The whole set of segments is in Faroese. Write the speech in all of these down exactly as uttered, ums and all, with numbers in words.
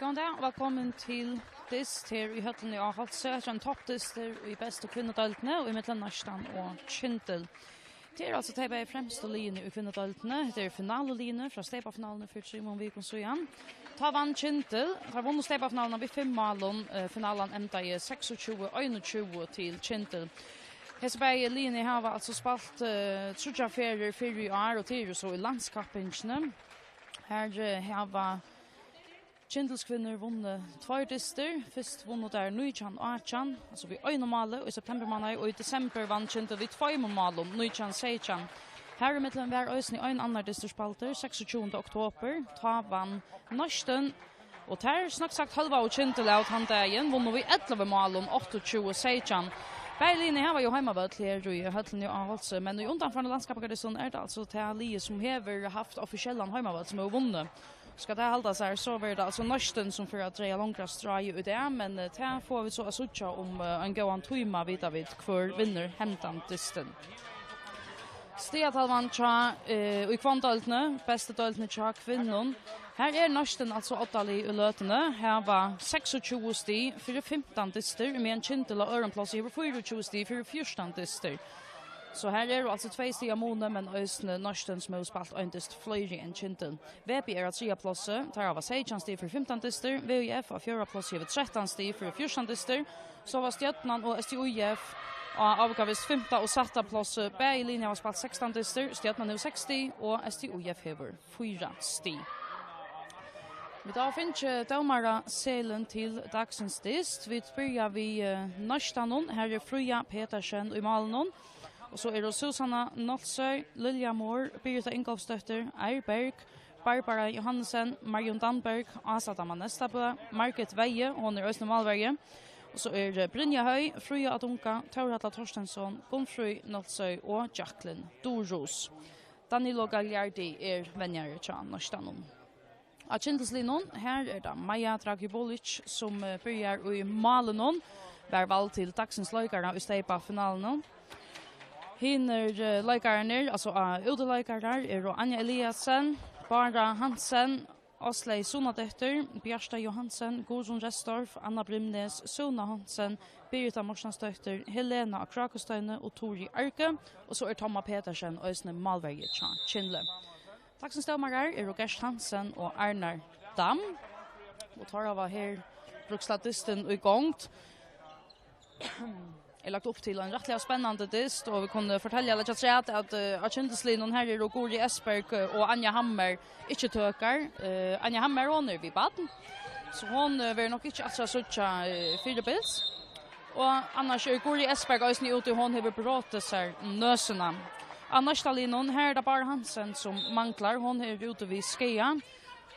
Góðan dag og vælkomin til dyst her í høllini á Hálsi. Hetta er ein toppdystur í bestu kvinnudeildini og ímillum Neistan og Kyndil. Tað er altso tey bæði fremstu liðini í kvinnudeildini. Hetta er finaleliðini frá steypafinaluni fyri trimum vikum síðan. Tá vann Kyndil. Teir vunnu steypafinaluna við fimm málum. Eh, finalan endaði seksogtjúgu einogtjúgu til Kyndil. Hesi bæði liðini hava altso spælt, eh, tríggjar ferðir fyrr í ár, og tað er jú so í landskappingini. Her, eh, hava Kyndilskvinnur vunnu tveir dystir. Fyrst vunnu tær nítjan átjan, altso við einum máli í septembermánaði, og í desember vann Kyndil við tveimum málum, nítjan seytjan. Har ímillum var eisini ein annar dystur spældur, seksogtjúgunda oktober. Tá vann Neistin, og tær, snakk sagt, hølvaðu Kyndil av tann dagin, vunnu við ellivu málum, áttaogtjúgu seytjan. Bæði liðini hava jú heimavøll her í høllini á Hálsi, men í undanfarnu landskappingardyssum er tað altso tað liðið, sum hevur havt offisiellan heimavøll, sum hevur vunnið. Skal tað halda sær, so verður tað altso Neistin, sum fer at draga longra stráið í dag, men, eh, tað fáa vit so at síggja um, eh, ein góðan tíma, vita vit, hvør vinnur hendan dystin. Stigatalvan hjá, eh, í kvenndeildini, bestu deildini hjá kvinnum. Her er Neistin altso oddalið í løtuni, hava seksogtjúgu stig fyri fimtan dystir, meðan Kyndil á øðrum plássi hevur fýraogtjúgu stig fyri fjúrtan dystir. So her eru altso tvey stig á muni, men eisini Neistin, sum hevur spælt ein dyst fleiri enn Kyndil. Vebjørg er á triðja plássi. Teir hava seytjan stig fyri fimtan dystir. V Í F á fjórða plássi hevur trettan stig fyri fjúrtan dystir. So var Stjørnan og S T Í F á ávikavist fimta og sætta plássi. Bæði liðini hava spælt sekstan dystir. Stjørnan hevur seks stig og S T Í F hevur fýra stig. Vit hava fingið dómaraseðilin til dagsins dyst. Vit byrja við, eh, Neistanum. Her er Fríða Petersen í málinum. Og so eru Susanna Nolsøe, Lilja Mohr, Birgitta Ingolfsdóttir, Eir Berg, Barbara Johansen, Marjun Damberg, Ása Dama Nestabø, Margit Weihe, hon er eisini málverji. Og so er, eh, Brynja Høy, Fríða Adunga, Tórhalla Thorsteinsson, Gunnfríð Nolsøe og Jacqueline Durus. Danilo Gagliardi er venjari hjá Neistanum. Á Kyndilsliðnum, her er tað Maja Dragibolic, sum, eh, byrjar í málinum, var vald til dagsins leikara í steypafinaluni. Hinir, eh, leikararnir, altso, eh, útileikarar, eru Anja Eliasen, Bára Hansen, Áslaug Sunadóttir, Bjarta Johansen, Guðrun Restorff, Anna Brimnes, Súna Hansen, Birgitta Mortensdóttir, Helena á Krákusteini og Turi Arge, og so er Tomma Petersen eisini málverji hjá Kyndli. Dagsins dómarar eru Gert Hansen og Arnar Dam, og teir hava her brúkt statistin í gongd. Er lagt upp til ein rættiliga spennandi dyst, og vit kunnu fortelja, leggja afturat, at, eh, á Kyndilsliðnum her eru Guðrið Esberg, eh, og Anja Hammer ikki tøkar. Eh, Anja Hammer, hon er við barn, so hon, eh, verður nokk ikki aftur at síggja, eh, fyribils. Og annars er Guðrið Esberg eisini úti, hon hevur brotið sær nøsina. Á Neistaliðnum, her er tað Bára Hansen, sum manglar. Hon er úti við skaða.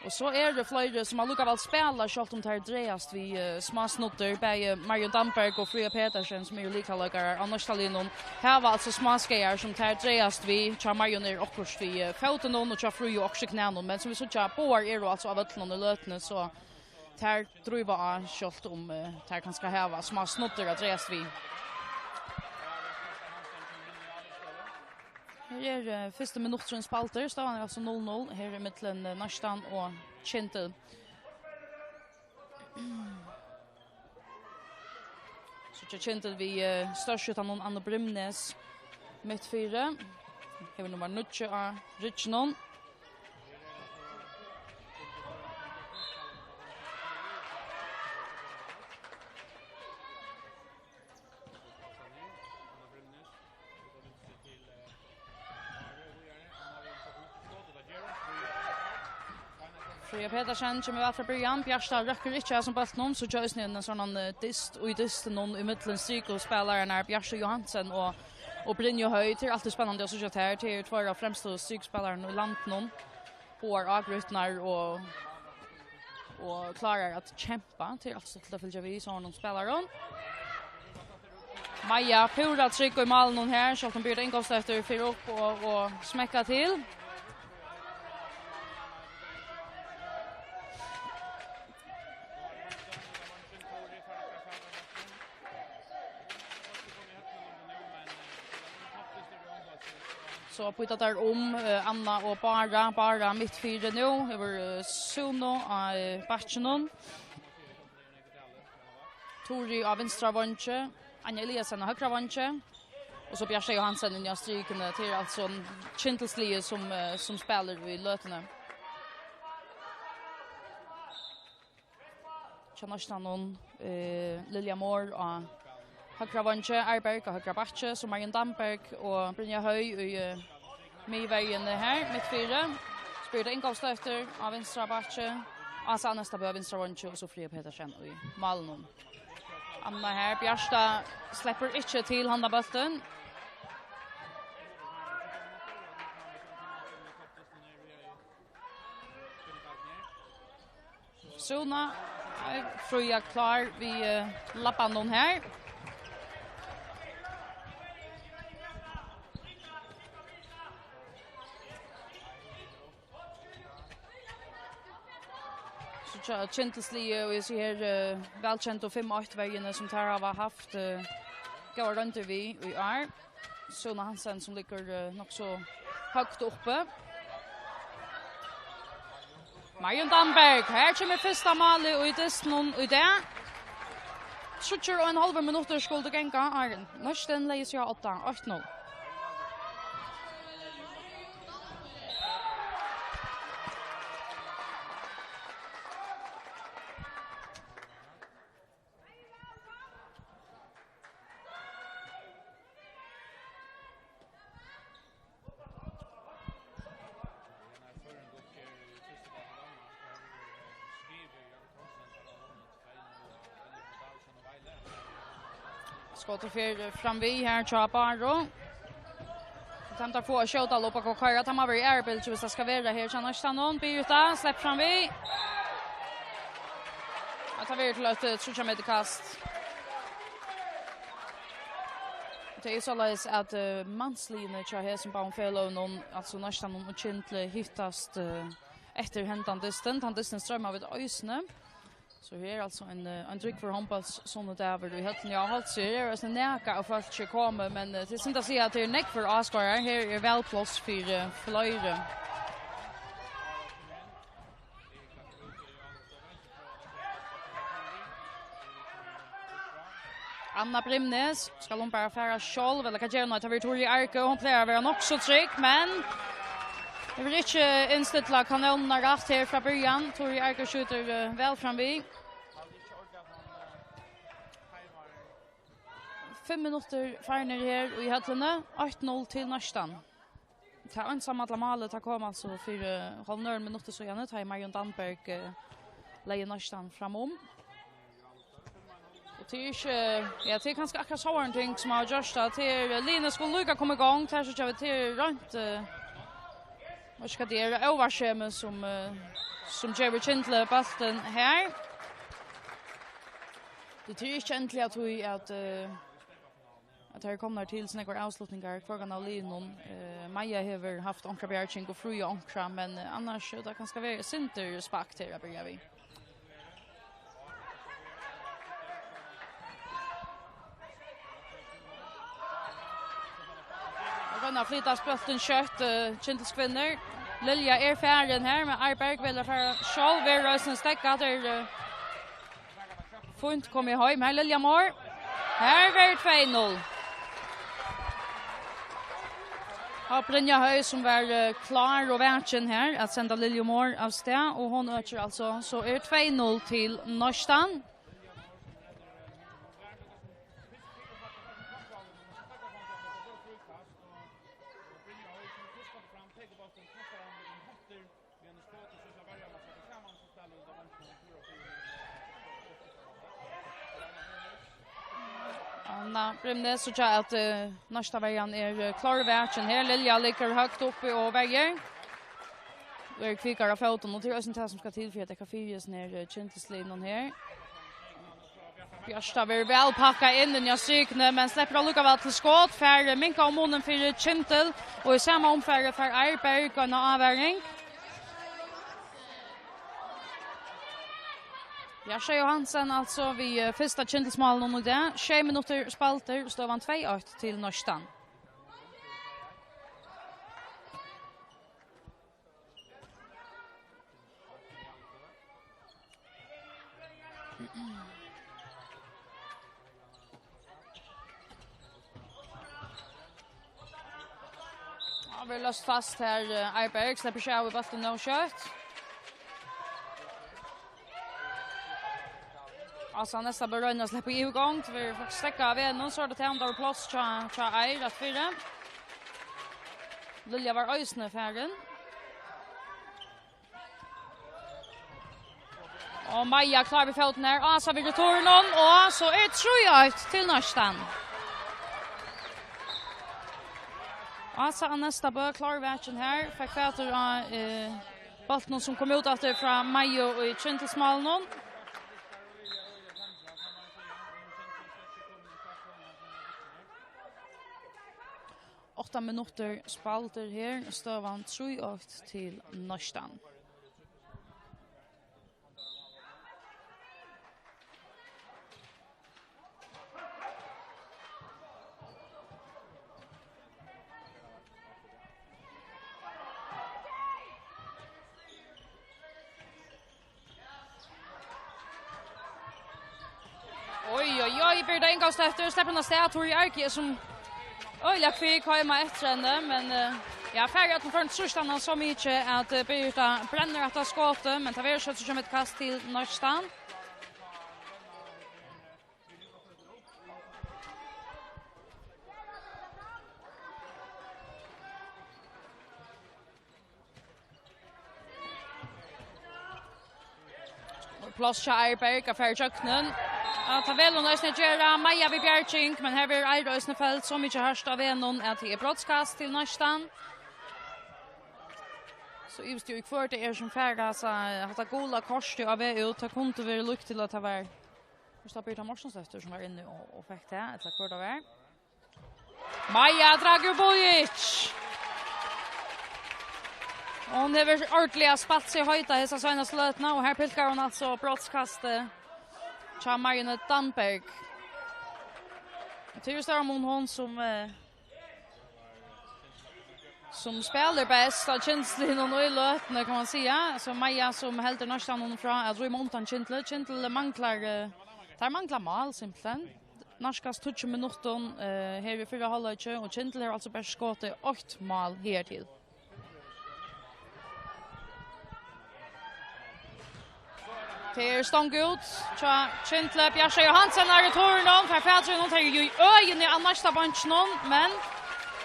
Og so eru fleiri, sum allíkavæl spæla, sjálvt um tær dragast við, eh, smá snuddir. Bæði Marjun Damberg og Fríða Petersen, sum eru lyklaleikarar á Neistaliðnum, hava altso smáskaðar, sum tær dragast við. Hjá Marjun er okkurt við, eh, fótinum og hjá Fríðu okkurt í knænum. Men sum vit síggja, báðar eru altso á vøllinum í løtuni, so tær dríva á, sjálvt um, eh, tær kanska hava smá snuddir at dragast við. Her er, eh, fyrsti minutturin spældur. Staðan er altso null null. Her er millum, eh, Neistan og Kyndil. So hjá Kyndil við, eh, stórskjúttanum Annu Brimnes mitt fyri. Hevur nummar níggju á rygginum. Fríða Petersen kemur væl frá byrjan. Bjarta røkkur ikki av sum bóltinum, so gjørs nú ein sånn, eh, dyst í dystinum í millum strikspælararnar Bjarta Johansen og, og Brynju Høy. Tað er altíð spennandi at síggja tær. Tær eru tveir av fremstu strikspælarunum í landinum. Báðar ágrýtnar og, og klárar at kempa. Tað er altíð stuttligt at fylgja við sovorðnum spælarum. Maja púra trygg í málinum her, sjálvt um Birgitta Ingolfsdóttir fer upp og, og smekkar til. So býta teir um, eh, Anna og Bára. Bára mitt fyri nú, hevur, eh, Súnu á, eh, bakkinum. Turi á vinstra vangi, Anja Eliasen á høgra vangi. Og so Bjartey Johansen inni á strikuni. Tað er altso Kyndilsliðið sum, eh, sum spælir í løtuni. Hjá Neistan, eh, Lilja Mohr á høgra vangi, Arberg á høgra bakki, so Marion Damberg og Brynja Høy í, eh, miðverjuni her, mitt fyri. Spyr tað Ingolfsdóttir á vinstra bakki, Ása Annestabø á vinstra vangi og Sofia Petersen í málinum. Anna her, Bjartey sleppur ikki til handan bóltin. Súna, eh, Fríða klár við, eh, labbanum her. So hjá Kyndilsliðið, og eg sigi her, eh, vælkendu fimm eitt verjuni sum teir hava havt, eh, góðar royndir við í ár. Súna Hansen, sum liggur, eh, nokk so høgt uppi. Marion Damberg, her kemur fyrsta málið í dystinum í dag. Tríggir og ein hálvur minuttur skuldu ganga, áðrenn Neistin legði seg á odda, eitt null. Skotið fer fram við her hjá Báru. Tað má fáa at skjóta, lopa og koyra. Tað má vera í aðru bylgju, viss tað skal vera her hjá Neistanum. Birgitta, slepp fram við. Ja, tað verður til eitt, eh, tríggja metra kast. Tað er soleiðis, at, eh, mansliðini hjá hesum báðum feløgunum, altso Neistanum og Kyndli, hittast, eh, eftir hendan dystin. Tann dystin stroyma vit eisini. So her er altso ein, eh, ein drúgvur hondbóltssunnudagur í høllini á Hálsi. Her er eisini nakað av fólki komið, men, eh, tað er synd at siga at tað er nógvir áskoðarar. Her er væl pláss fyri fleiri. Anna Brimnes, skal hon bara fara sjálv, ella hvat ger hon? Tað verður Tori Arku, hon plagar at vera nokk so trygg, men hevur ikki innstillað kanónina rætt her frá byrjan. Tori Arku skjýtur, eh, væl fram við. Fimm minuttir farnir her í høllini. Eitt null til Neistan. Tað einsamalla málið, tað kom altso fyri, eh, hálvum øðrum minutti síðani, tá ið Marion Damberg, eh, legði Neistan framum. Og tað er ikki, ja, tað er kanska akkurát sovorðin ting sum hava gjørt at tað er, eh, liðini skulu líka koma í gongd. Her síggja vit, tað er reint, eh, veit ikki hvat tað er, óvarsemi sum, eh, sum gevur Kyndli bóltin her. Tað er ikki endiliga tí at, eh, at her eru komnar til so nógvar avslutningar, hvørjum av liðunum. Eh, Maja hevur havt onkra bjarging og Fríða onkra, men, eh, annars, eh, tað kanska verið sindur spakt her at byrja við. Og royna at flyta bóltin skjótt, eh, Kyndilskvinnur. Lilja er farin her, men Arberg velur at fara sjálv, verður eisini steðgað, tað er, eh, fínt komið heim her, Lilja Mohr. Her verður tvey null. Og Brynja Høy, sum var, eh, klár og vakin her at senda Lilju Mohr av stað, og hon økir altso, so er tvey null til Neistan. Anna Brimnes, síggja at, eh, næsta verjan er, eh, klárvakin her. Lilja liggur høgt uppi og verjir. Og er kvikari á fótum, og tað er eisini tað sum skal til fyri at dekka fyri hesum her, eh, Kyndilsliðunum her. Bjarta verður væl pakkað inn inni á strikuni, men sleppur allíkavæl til skot. Fær minkað um munin fyri Kyndil, og í sama umfari fær Arberg eina ávaring. Bjarta Johansen altso við, eh, fyrsta Kyndilsmálinum í dag. Sjey minuttir spældir, støðan tvey eitt til Neistan. Ja, verður løst fast her, eh, Eiberg, sleppur ikki av við bóltin nóg skjótt. Ása Nesta bør royna at sleppa í yvirgongd, verður faktiskt steðgað av vegnum, so er tað tað, um tað er pláss hjá, hjá Eir rætt fyri. Lilja var eisini farin. Og Maja klár við fótin her. Ása við returinum, og so er trý eitt til Neistan. Ása Anesta Bø klárvakin her. Fekk fatur á, eh, bóltinum sum kom út aftur frá Maja í kyndilsmálinum. Átta minuttir spældir her, støðan trý eitt til Neistan. Oj, oj, oj, Birta Ingolfsdóttir sleppur hana av stað, Tori Arki, sum øgiliga kvik heima eftir henni, men, eh, ja, fær at hon fær trýst hana so mikið at, eh, Birta brennir hetta skotið, men tað verður skjótt sum eitt kast til Neistan. Pláss hjá Eiberg at fara ígjøgnum. Ja, tað velur hon eisini at gera. Maja við bjarging, men her verður Eir eisini felt so mikið hart av vegnum, at tað er brotskast til Neistan. So ivist eg í, hvør tað er, sum fær hasa, hatta gula kortið á veg út. Tað kundi verið líkt til, at tað var, hvussu tað, Birta Mortensdóttir, sum var inni og, og fekk tað, ella hvør tað var. Maja Dragur Bojic. Hon hevur ordiliga spælt seg heita hesa seinastu løtuna, og her pilkar hon altso brotskastið hjá Marianne Damberg. Og til stóran mun hon sum, eh, sum spælir best á kyndlinum í løtuni, kann man siga. So Maja sum heldur Neistan frá at rýma undan kyndli. Kyndli manglar, eh, teir mangla mál, simpelthen. Nærkast tíggju minuttum, eh, her í fyrra hálvleiki, og Kyndil hevur altso bert skotið eitt mál higartil. Tað er stong út hjá Kyndli. Bjarta Johansen er í túrinum, fær fatur í honum, tað er í øðini á næsta bonkinum, men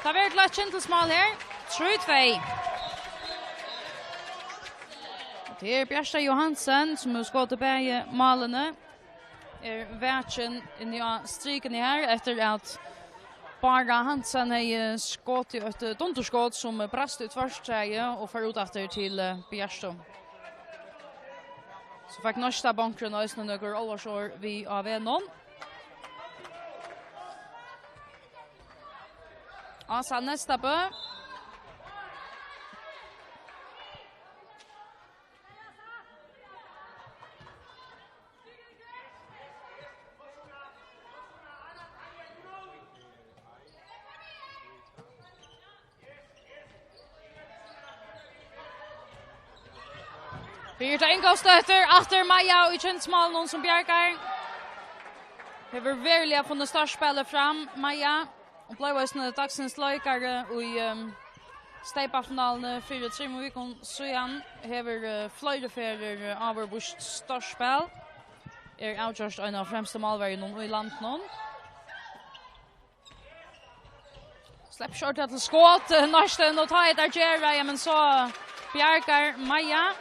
tað verður til eitt Kyndilsmál her. Trý tvey. Og tað er Bjarta Johansen, sum hevur skotið bæði málini. Er vakin inni á strikuni her, eftir at Bára Hansen hevði skotið eitt dundurskot, sum brast í tvørtræið og fór út aftur til, eh, Bjartu. So fekk Neistabonkurin eisini nøkur álvarsorð við á vegnum. Ása Neistabø. Birta Ingolfsdóttir, aftur Maja í kyndilsmálinum sum bjargar. Hevur veruliga funnið startspælið fram, Maja. Og bleiv eisini dagsins leikari í, ehm, steypafinaluni fyri trimum vikum síðan. Hevur, eh, fleiri ferðir, eh, áður víst startspæl. Er avgjørt ein av fremstu málverjunum í landinum. Sleppur skjótt til skot, eh, Neistin, og tá er tað gera, ja, men so bjargar Maja.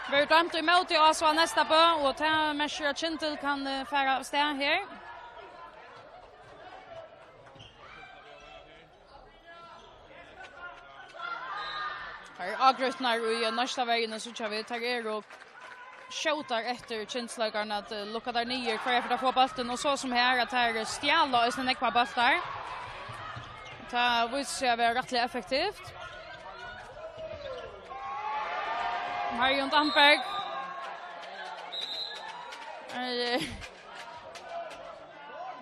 Verður dømt ímóti Ásu Anesta Bø, og tað merkir, at Kyndil kann, eh, fara av stað her. Her er ágrýtnar í, eh, næsta verjuni, síggja vit. Her eru skjótar eftir Kyndilsleikararnar at, eh, lukka teir niður, hvørja ferð teir fáa bóltin, og so sum her, at teir stjala eisini nógvar bóltar. Tað vísir seg at vera rættiliga effektivt. Marion Damberg. Eh,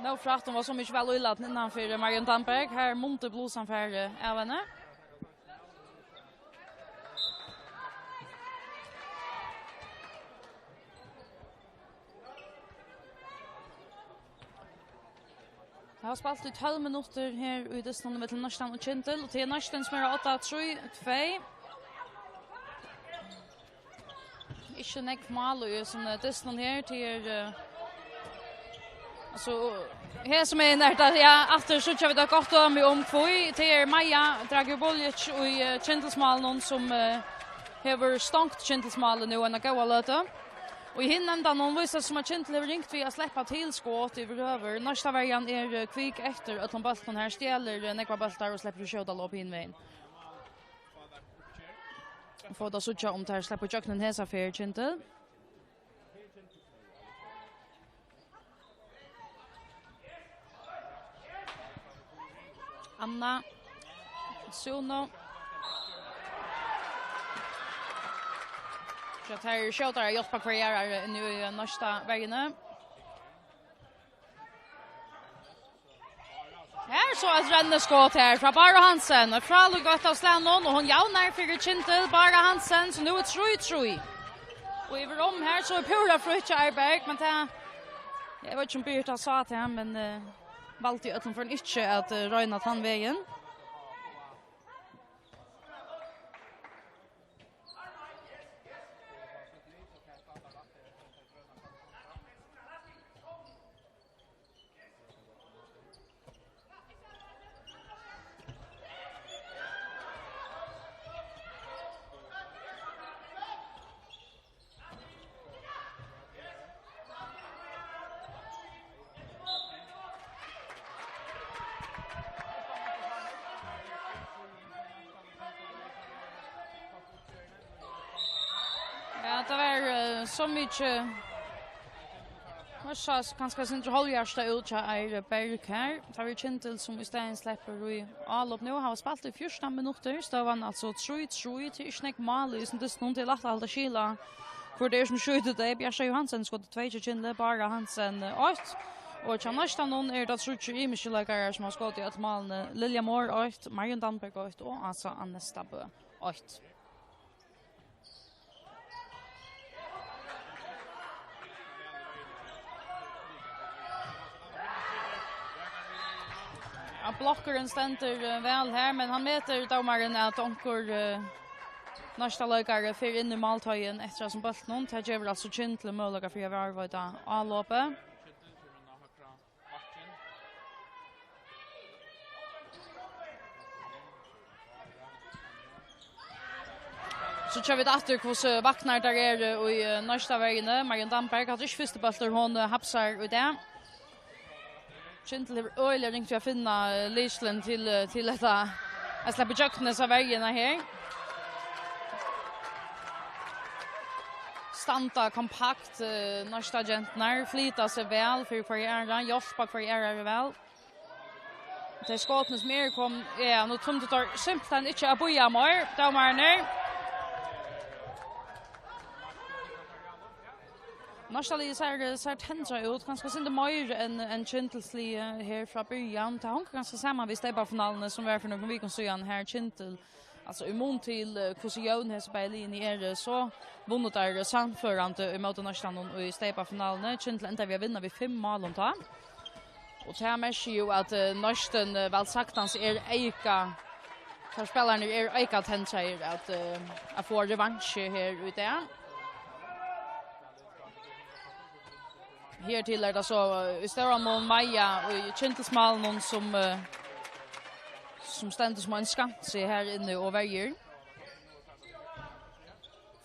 Nóg frætt, hon var so mikið væl ílatin innanfyri Marion Damberg. Her mundi blusan farið av henni. Tað hava spælt í tólv minuttir her í dystinum millum Neistan og Kyndil, og tað er Neistin sum er á odda, trý tvey. Ikki nógv mál í hesum, eh, dystinum her, tað er, eh, altso, her sum er nær tað, ja, aftur síggja vit eitt gott dømi um hví, tað er Maja Dragobolic í, eh, Kyndilsmálinum sum, eh, hevur stongt Kyndilsmálið nú eina góða løtu. Og í hinum endanum vísir seg sum at Kyndil hevur ringt við at sleppa til skot yvirhøvur. Neista verjan er, eh, kvik eftir øllum bóltunum. Her stjelur, eh, nógvar bóltar og sleppur at skjóta lob hin vegin. Fáa vit at síggja um teir sleppa ígjøgnum hesa ferð, Kyndil. Anna. Suno. So tær skjóta og hjálpa hvørjari inn í næsta verjuna. Her so eitt renniskot her frá Báru Hansen. Og frálíkt av slagnum, og hon javnar fyri Kyndil, Bára Hansen, so nú er trý trý. Og yvir um her so er púra frítt hjá Arberg, men tað, eg veit ikki um Birta sá tað, men, eh, valdi í øllum førum ikki at, eh, royna tann vegin. Ja, tað var, eh, so mikið. Tað sá kanska eitt sindur hálvhjartað út hjá Arberg her. Tað var Kyndil sum í staðin sleppur í álop nú. Hava spælt í fjúrtan minuttir. Støðan altso trý trý. Tað er ikki nógv mál í hesum dystinum. Tað er lætt at halda skil á hvør tað er sum skjýtur tey. Bjarta Johansen skot tvey hjá Kyndli, Bára Hansen, eh, eitt. Og hjá Neistanum eru tað tríggir ymiskir leikarar sum hava skotið í øll málini. Lilja Mohr eitt, Marion Damberg eitt og Ása Anne Stabø eitt. Ja, blokkurin stendur, eh, væl her, men hann metir, dómarin, at onkur, eh, Neistaleikari fer inn í málteigin eftir hasum bóltinum. Tað gevur altso Kyndli møguleika fyri at varðveita álopið. So síggja vit aftur, hvussu vaknar teir eru í, eh, Neistaverjuni. Marion Damberg, hatta er ikki fyrsti bóltur, hon, eh, hapsar í dag. Kyndil hevur øgiliga ringt við at finna, eh, lykilin til, eh, til hetta, at sleppa ígjøgnum hesa verjuna her. Standa kompakt, eh, Neistagenturnar, flyta seg væl fyri hvørja aðra, hjálpa hvørja aðra væl. Tey skotini sum eru komin, ja, nú tímdu teir simpelthen ikki at bíða meir, dómararnir. Neistaliðið sær, sær tendrað út, kanska eitt sindur meir enn, enn Kyndilsliðið her frá byrjan. Tað hongur kanska saman við steypafinaluna sum var fyri nøkrum vikum síðan, har Kyndil, altso í mun til, eh, hvussu jøvn hesi bæði liðini eru, so vunnu teir sannførandi ímóti Neistanum í steypafinaluni. Kyndil endaði við at vinna við fimm málum tá. Og tað merkir jú, at, eh, Neistin, eh, væl saktans er eyka, teir spælararnir eru eyka tendraðir at, eh, at fáa revansju her í dag. Hertil er tað so, eh, í stóran mun Maja í Kyndilsmálinum, sum, eh, sum stendur sum ein skansi her inni og verjir.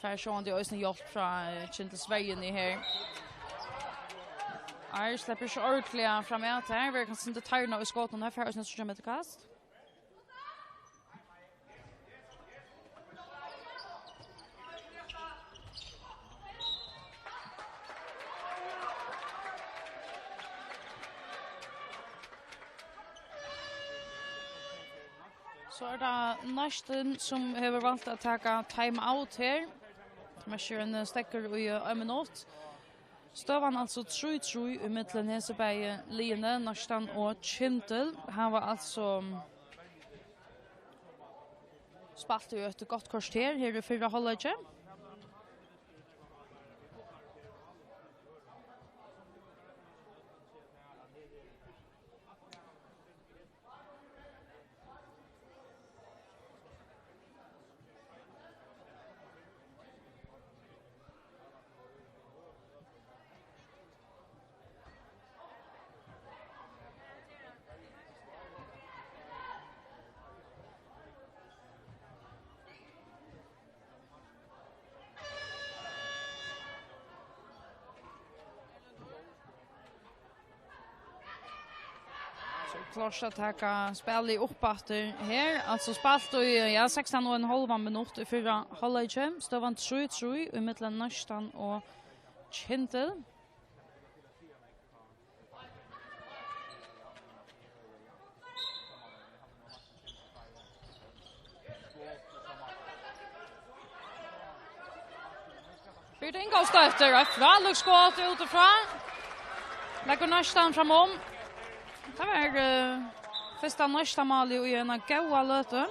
Fær sjálvandi eisini hjálp frá, eh, Kyndilsverjuni her. Ar sleppur ikki ordiliga framat her. Verður kanska sindur tarna í skotinum her. Fær eisini tríggjar metrar kast. So er tað Neistin, sum hevur valt at taka time out her. Tað merkir ein, eh, steðgur í, eh, ein minutt. Støðan altso trý trý ímillum hesi bæði liðini, Neistan og Kyndil hava altso spælt í eitt gott korter her í fyrra hálvleiki. So klárt at taka spælið upp aftur her. Altso spælt í, ja, sekstan og ein hálvan minutt í fyrra hálvleiki. Støðan trý trý ímillum Neistan og Kyndil. Birta Ingolfsdóttir, eitt frálíkt skot útifrá. Leggur Neistan framum. Tað var, eh, fyrsta Neistamálið í eina góða løtu.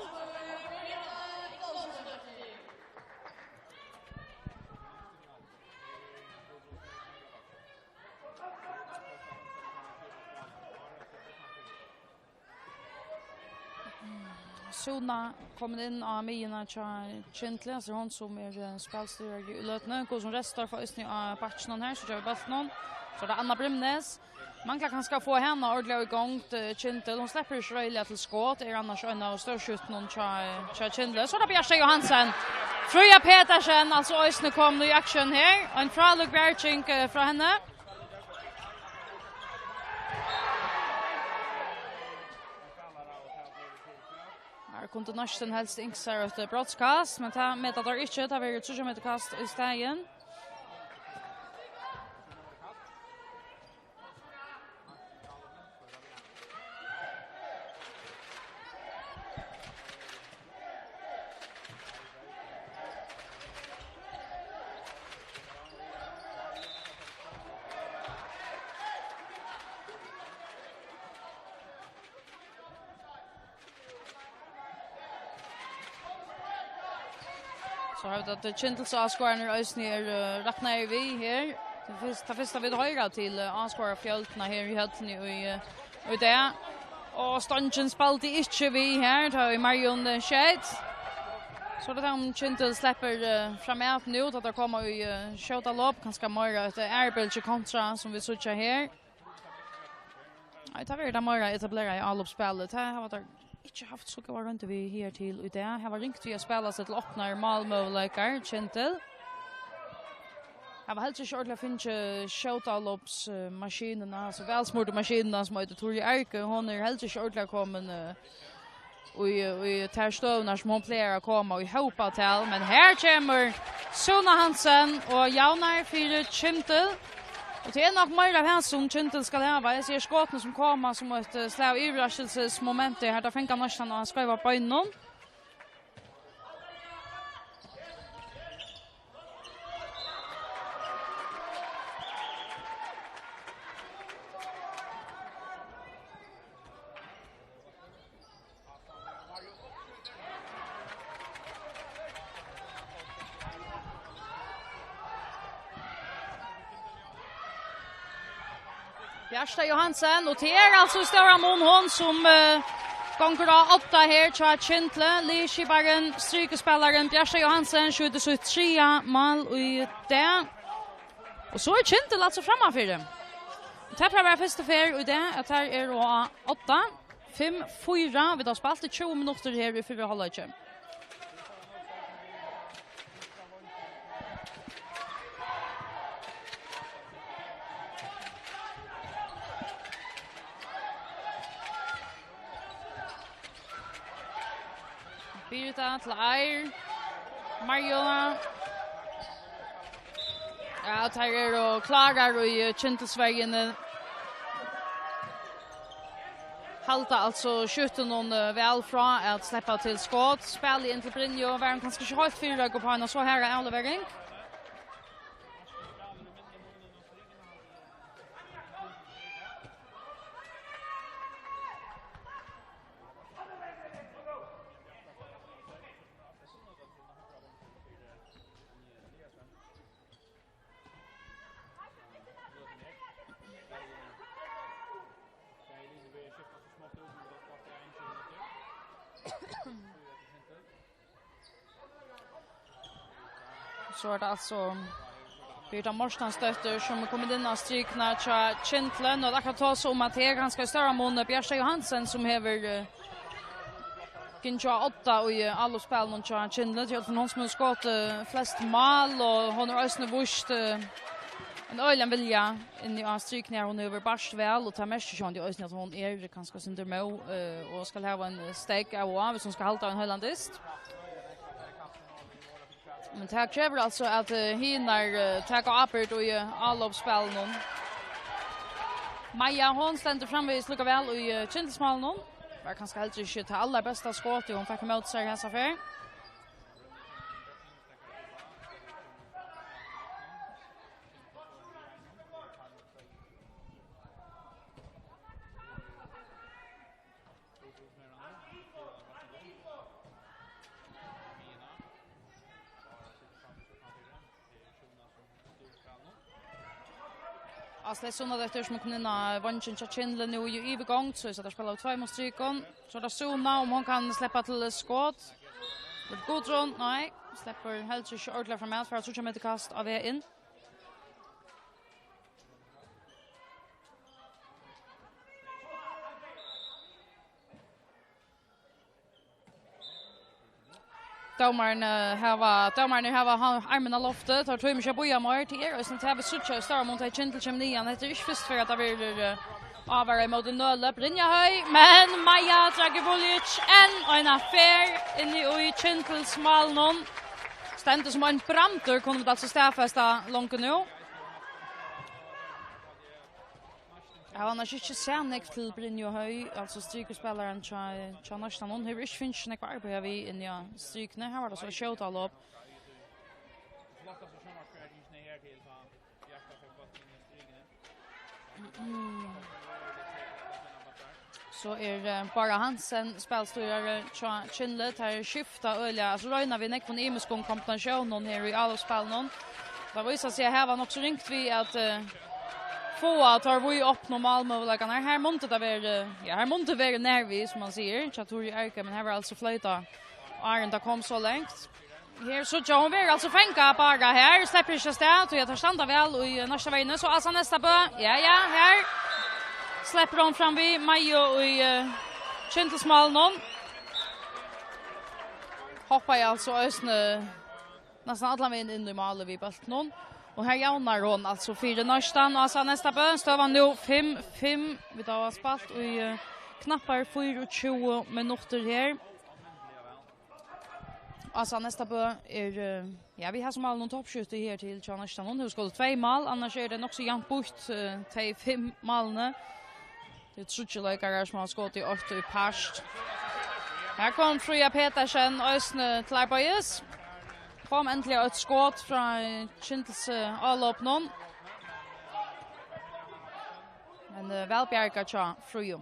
Suna komin inn á miðjuna hjá Kyndli, altso hon sum er, eh, spælstýrari í løtuni. Guðrun Restorff eisini á bakkinum her, so gjør við bóltinum. So er tað Anna Brimnes. Manglar kanska at fáa hana ordiliga í gongd, eh, Kyndil. Hon sleppur ikki reiðiliga til skot, er annars ein av stórskjúttunum hjá, hjá Kyndli. So er tað Bjartey Johansen. Fríða Petersen, altso eisini komin í aksjón her. Ein frálík bjarging, eh, frá henni. Her kundi Neistin helst ynskt sær eitt brotskast, men tað meta teir ikki. Tað verður tríggja metra kast í staðin. So hava vit at Kyndils áskoðararnir eisini eru, eh, raknaðir við her. Tað fyrst-, tað fyrsta vit hoyra til, eh, áskoðarafjøldina her í høllini í, eh, í dag. Og stongin spældi ikki við her, tá ið Marjun, eh, skeyt. So er tað um Kyndil sleppur, eh, framat nú, tá teir koma í, eh, skjótalop, kanska meira eitt, eh, ærbylgjukontra, sum vit síggja her. Nei, tað verður tað meira etableraða álopsspælið. Tað hava teir ikki havt so góðar royndir við higartil í dag. Her var ringt við at spæla seg til opnar málmøguleikar, Kyndil. Hava heldur ikki ordiliga fingið skjótalopsmaskinuna, altso vælsmurtu maskinuna, sum eitur Tori Erke. Hon er heldur ikki ordiliga komin, eh, í, í tær støðurnar, sum hon plagar at koma í hópatal. Men her kemur Suna Hansen og javnar fyri Kyndil. Og tað er nokk meira av hasum, Kyndil skal hava. Eg sigi skotini, sum koma sum eitt, eh, slag av yvirraskilsismomenti her, tá fanga Neistin á skeiva beinunum. Bjartey Johansen, og tað er altso í stóran mun hon, sum, eh, gongur á odda her hjá Kyndli. Liðskiparin, strikuspælarin Bjartey Johansen, skjýtur sítt triðja mál í dag. Og so er Kyndil altso frammanfyri. Tað fer at vera fyrstu ferð í dag, at teir eru á odda. Fimm fýra, vit hava spælt í tjúgu minuttir her í fyrra hálvleiki. Birita til Eir. Marjuna. Ja, teir eru klárar í Kyndilsverjuni. Halda altso skyttunum, eh, væl frá at sleppa til skot. Spælið inn til Brynju, var hon kanska ikki heilt fyrireik upp á eina so harða avlevering. So er tað altso Birta Mortensdóttir, sum er komin inn á strikuna hjá Kyndli. Nú er tað akkurát tosað um, at her er kanska í stóran mun Bjartey Johansen, sum hevur, eh, gingið á odda í, eh, álopsspælinum hjá Kyndli. Tí at hon sum hevur skotið flest mál, og hon hevur eisini víst, eh, ein øgiligan vilja inni á strikuni her. Hon hevur bart væl, og tað merkir sjálvandi eisini, at hon er kanska eitt sindur móð, eh, og skal hava ein, eh, steðg av og á, hvis hon skal halda ein heilan dyst. Men tað krevur altso, at, eh, hinar, eh, taka ábyrgd í, eh, álopsspælinum. Maja, hon stendur framvegis líka væl í, eh, kyndilsmálinum. Var kanska heldur ikki tað allarbesta skotið, hon fekk ímóti sær hesa ferð. Áslaug Sunnadóttir, sum er komin inn á vongin hjá Kyndli nú í yvirgongd, so eg seti at spæla við tveimum strikum. So er tað Suna, um hon kann sleppa til skot. Guðrun, nei, sleppur heldur ikki ordiliga framat, fær tríggja metra kast á veg inn. Dómararnir hava, dómararnir hava ha-, armin á lofti, teir tíma ikki at bíða meir. Tað er eisini tað, vit síggja í stóran mun, tá Kyndil kemur niðan. Hetta er ikki fyrstu ferð, at tað verður, eh, ávara ímóti Nøli. Brynja Høy, men Maja Dragibulic enn eina ferð inni í Kyndilsmálinum. Stendur sum ein brandur, kunnu vit altso staðfesta longu nú. Eg havi annars ikki sæð nógv til Brynju Høy, altso strikuspælaran hjá, hjá Neistan. Hon hevur ikki fingið nógv at arbeiða við inni á strikuni. Her var tað so skjótálop. So er, eh, Bára Hansen spælstýrari hjá Kyndli. Teir skifta øgiliga, altso royna við nógvum ymiskum kombinatiónum her í álopsspælinum. Tað vísir seg at hava nokk so ringt við at, eh, fáa teir við opnu málmøguleikarnar. Her mundi tað verið, ja, her mundi verið nær við, sum man sigur, hjá Turið Erke, men her var altso floytað áðrenn tað kom so langt. Her síggja, hon verður altso fangað av Bára her, sleppur ikki avstað, tí at teir standa væl í, eh, næsta vegin. So Ása Neistabø, ja, ja, her sleppur hon fram við Maju í, eh, Kyndilsmálinum. Hoppaði altso eisini næstan allan vegin inn í málið við bóltinum. Og her javnar hon altso fyri Neistan, Ása Neistabø. Støðan nú fimm fimm. Vit hava spælt í, eh, knappar fýraogtjúgu minuttir her. Ása Neistabø er, eh, ja, við hasum málinum toppskjútti her til hjá Neistan. Hon hevur skotið tvey mál, annars er tað nokk so javnt býtt, eh, tey fimm málini. Tað eru tríggir leikarar, sum hava skotið eitt í part. Her kom Fríða Petersen eisini til arbeiðis. Kom endiliga eitt skot frá, eh, Kyndils, eh, álopinum. Men, eh, væl bjargað hjá Fríðu.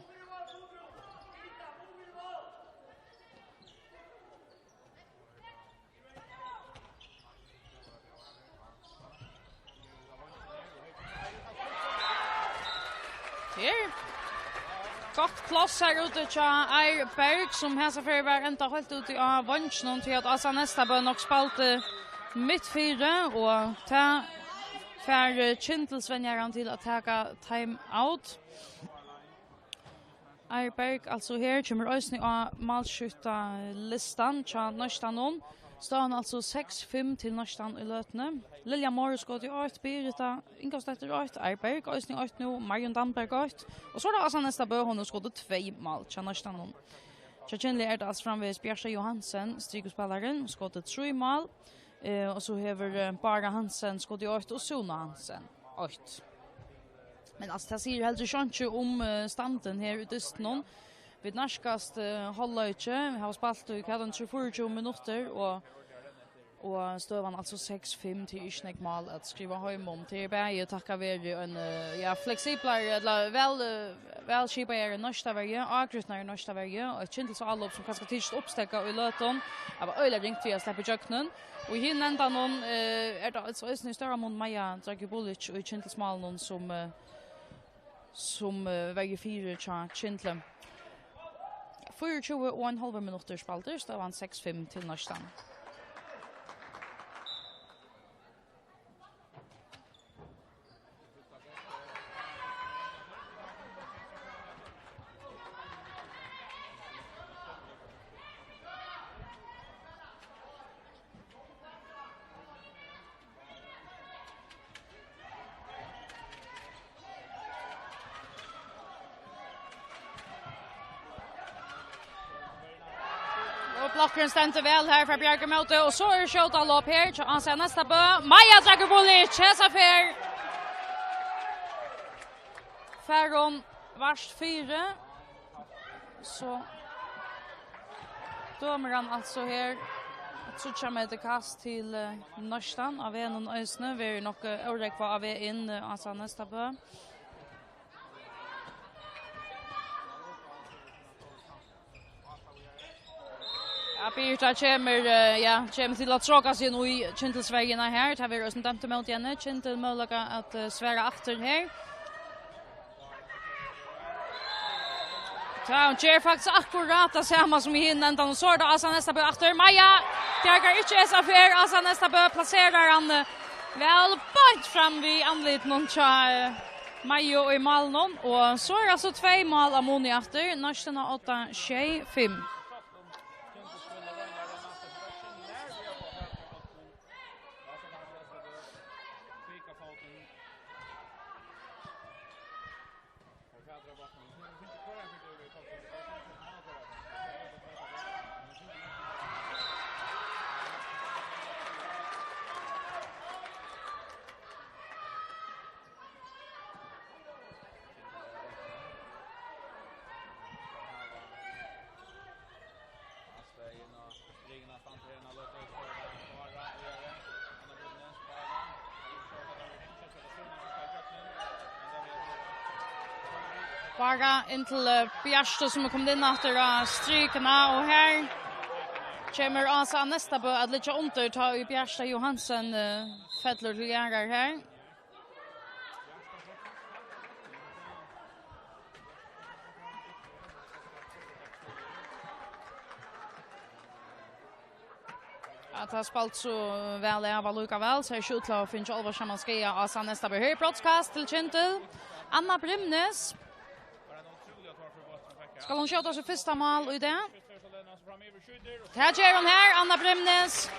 Her. Gott pláss her úti hjá Eir Berg, sum hesa ferð var enda heilt úti á vonginum, tí at Ása Neistabø nokk spældi mitt fyri, og tað fær, eh, Kyndilsvenjaran til at taka time out. Eir Berg, altso her, kemur eisini á málskjúttalistan hjá Neistanum. Støðan altso seks fimm til Neistan í løtuni. Lilja Mohr skotið eitt, Birita Ingolfsdóttir eitt, Eir Berg eisini eitt nú, Marjun Damberg eitt. Og so er tað Ása Neistabø, hon hevur skotið tvey mál hjá Neistanum. Hjá Kyndli er tað altso framvegis Bjartey Johansen, strikuspælarin, skotið trý mál. Eh, og so hevur, eh, Bára Hansen skotið eitt og Suna Hansen eitt. Men altso, tað sigur heldur ikki um, eh, standin her í dystinum. Vit nærkast, eh, hálvleiki. Vit hava spælt í, hvat, ein trý fýraogtjúgu minuttir, og, og støðan altso seks fimm, tað er ikki nógv mál at skriva heim um. Tað er bæði takka veri ein, eh, ja, fleksiblari, ella væl, eh, væl skipaðari Neistaverju, ágrýtnari Neistaverju, og eitt kyndilsálop sum kanska tykist uppsteðgað í løtum. Tað var øgiliga ringt við at sleppa ígjøgnum. Og í hinum endanum, eh, er tað altso eisini í stóran mun Maja Dragibulic í kyndilsmálinum sum, eh, sum, eh, verjir fyri hjá Kyndli. Fýraogtjúgu og ein hálvur minuttir spældir, støðan seks fimm til Neistan. Blokkurin stendur væl her frá Bjarka móti, og so er skjótalop her hjá A C Neistabø. Maja Dragobulic, hesa ferð fær hon vart fyri. So dømir hann altso her tríggja metra kast til, eh, Neistan á vegnum eisini. Verður nokk, eh, órógvað á veg inn, eh, A C Neistabø. Ja, Birita kemur, eh, ja, kemur til at tráka seg inn í kyndilsverjuna her. Tað verður eisini dømt ímóti henni. Kyndil møguleika at, eh, svara aftur her. Ja, hon ger faktiskt akkurát tað sama sum í hinum endanum. Og so er tað A C Neistabø aftur. Maja bjargar ikki hesa ferð. A C Neistabø plaserar hann, eh, væl beint fram við andlitinum hjá, eh, Maja í málinum. Og so er altso tvey mál av muni aftur. Neistin á átta, sjey, fimm. Bara inn til, eh, Bjartu, sum er komin inn aftur á strikuna, og her kemur A C Neistabø at liggja undir, tá ið Bjarta Johansen, eh, fellur til jarðar her. Ja, tað spælt so væl av allíkavæl, so er skjótt til at finna álvarsaman skaða á sær næsta. Her er brotskast til Kyndil. Anna Brimnes. Skal hon skjóta sítt fyrsta mál í dag? Tað ger hon her, Anna Brimnes.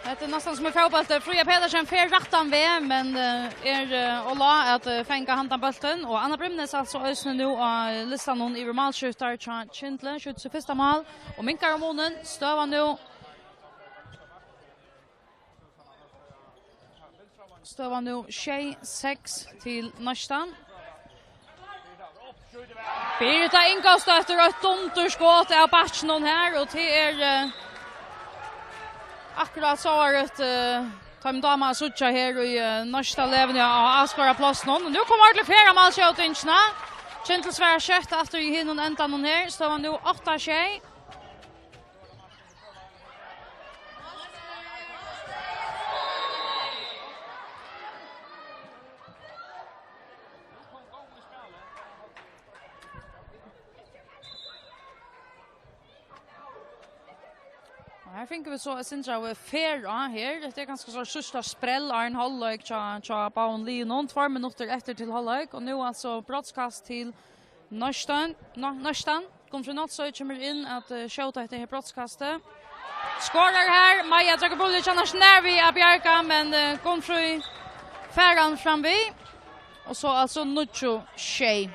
Hetta er næstan sum í fótbólti. Fríða Petersen fer rættan veg, men, eh, er, eh, og lá at, eh, fanga handan bóltin. Og Anna Brimnes altso eisini nú á listanum yvir málskjótarar hjá Kyndli. Skjýtur sítt fyrsta mál og minkar um munin. Støðan nú Støðan nú sjey seks til Neistan. Birita Ingolfsdóttir, eitt dundurskot av bakkinum her, og tað er, eh, akkurát so er eitt, eh, teimum dámar at síggja her í, eh, næsta levni á áskoðaraplássinum. Nú koma vit til ferðamálsskjótingina. Kyndil svarar skjótt aftur í hinum endanum her. Støðan nú átta sjey. Og her fingu vit so eitt sindur av ferð á her. Hetta er kanska so síðsta sprell, áðrenn hálvleik hjá, hjá báðum liðunum. Tveir minuttir eftir til hálvleik, og nú altso brotskast til Neistan, Nei-, Neistan. Gunnfríð Nolsøe kemur inn at, eh, skjóta hetta her brotskastið. Skorar her, Maja Dragobulic, annars nær við at bjarga, men, eh, Gunnfríð fær hann fram við. Og so altso níggju sjey.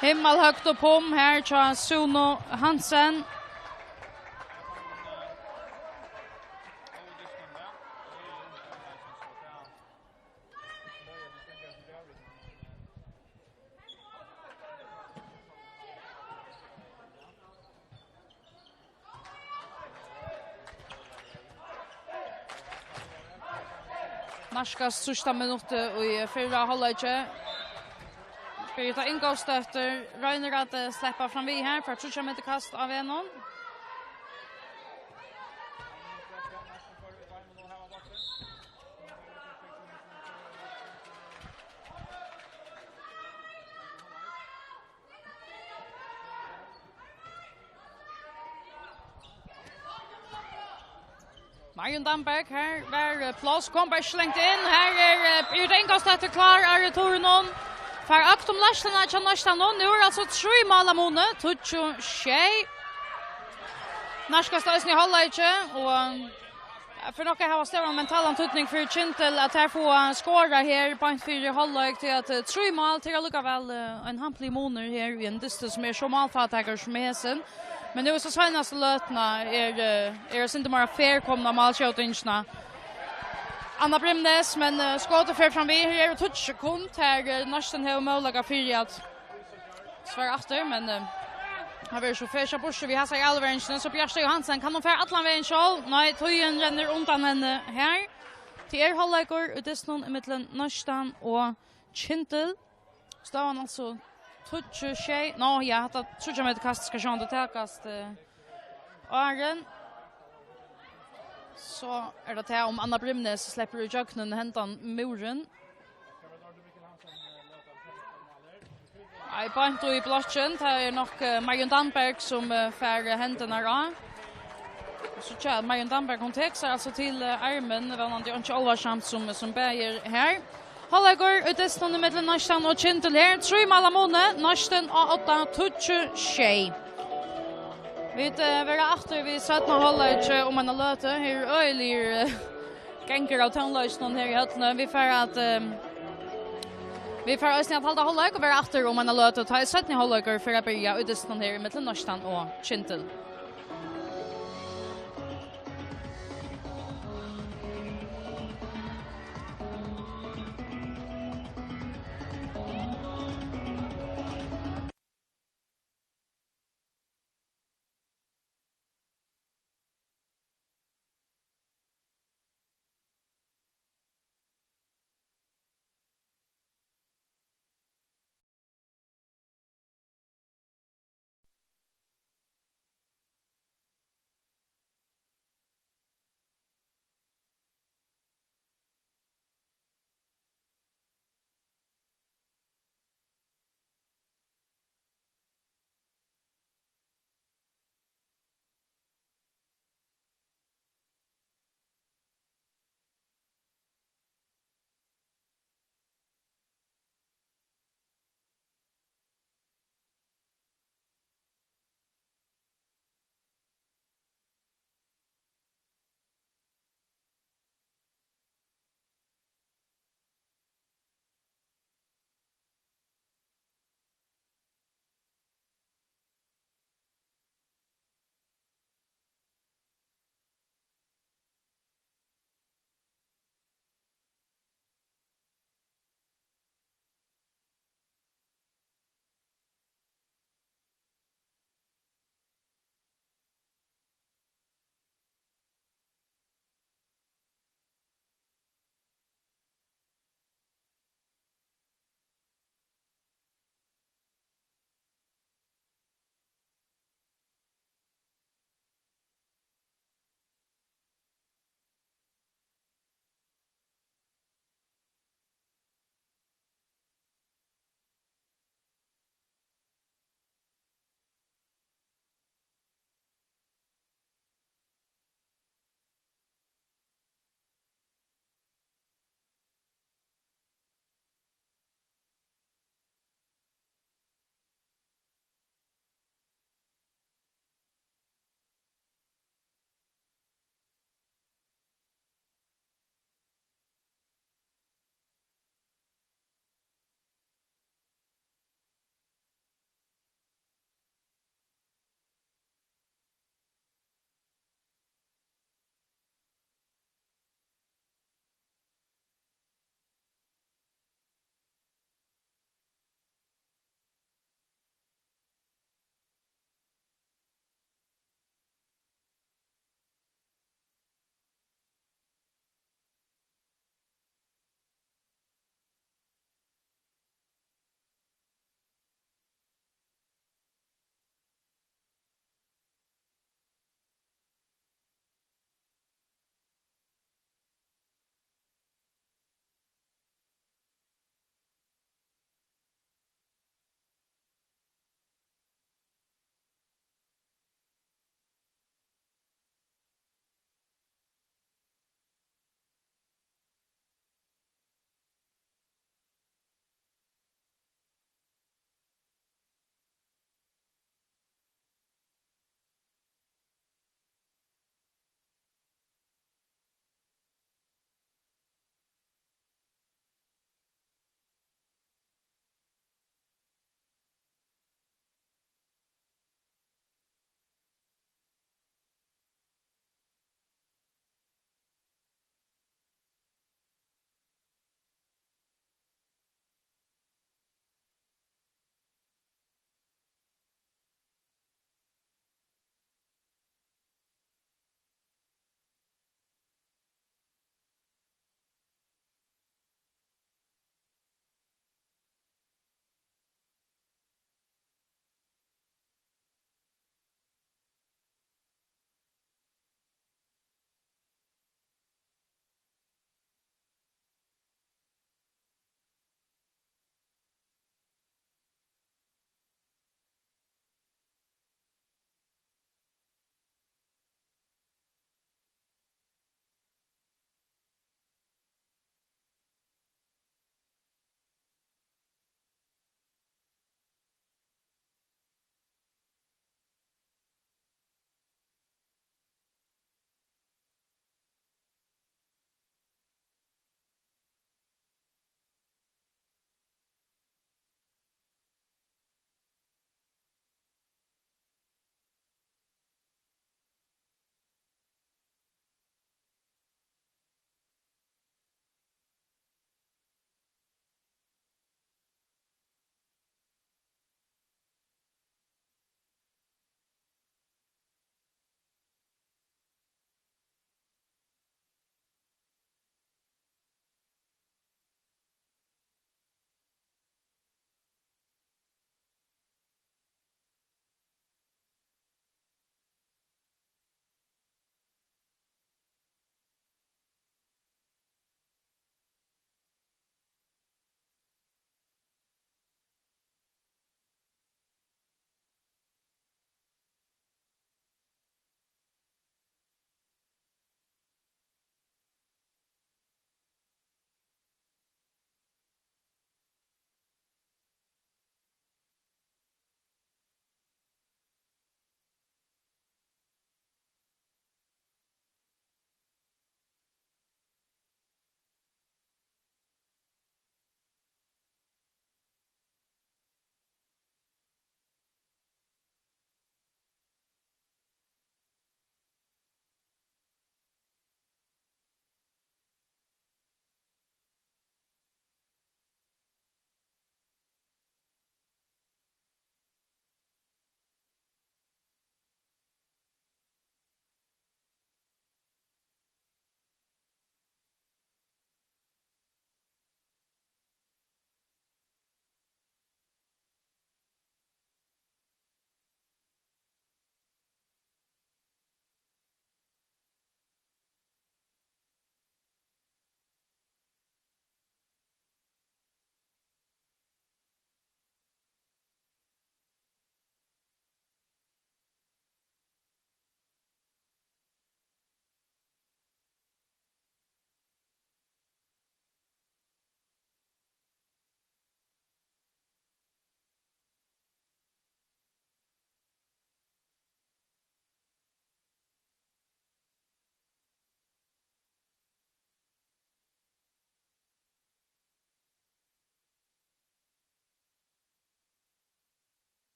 Himmalhøgt og pum her hjá Suno Hansen. Nærkast síðsta minutt í fyrra hálvleiki. Birita Ingolfsdóttir roynir at, eh, sleppa fram við her, fær tríggjar metrar kast av vegnum. Marion Damberg, her var, eh, pláss, kom bara ikki langt inn. Her er, eh, Birita Ingolfsdóttir klár av returinum. Fær økt um leistina hjá Neistan nú. Nú er altso trý mál av muni, tíggju sjey. Nærkast eisini í hálvleiki, og Ja, fer nokk at hava stóran mentalan týdning fyri Kyndil at teir fáa skorað her beint fyri hálvleik, tí at, eh, trý mál, tað er allíkavæl, eh, ein hampiligur munur her í ein dystur sum er so málfátækur sum hesin. Men nú í so seinastu løtuni er, eh, er eitt sindur meira fair komin á málskjótingina. Anna Brimnes, men, eh, skotið fer fram við. Her eru tíggju sekund. Her, eh, Neisti hevur møguleika fyri at svara aftur, men, eh, hann verður so fair seg burtur við hasa avleveringina. So Bjartey Johansen, kann hon fara allan vegin sjálv? Nei, tíðin rennur undan henni her. Tað er hálvleikur í dystinum ímillum Neistan og Kyndil. Støðan altso tíggju sjey. Nå, ja, hatta tríggja metra kastið skal sjálvandi takast, eh, áðrenn. So er tað tað, um Anna Brimnes sleppur í gjøgnum hendan múrin. Nei, beint í blokkin. Tað er nokk, eh, Marjun Danberg, sum, eh, fær hendurnar á. Og so tja, Marjun Danberg, hon tekur seg altso til, eh, armin, vónandi ikki álvarsamt sum, sum bagir her. Hálvleikur í dystinum ímillum Neistan og Kyndil her. Trý mál á muni, Neistin á odda, tíggju sjey. Vit, eh, verða aftur við seinna hálvleik, eh, um eina løtu. Her er øgiligir, eh, gangur av tónleikinum her í høllini. Vit fara at, eh, vit fara eisini at halda hálvleik og verða aftur um eina løtu. Tá er seinni hálvleikur fer at byrja í dystinum her ímillum Neistan og Kyndil.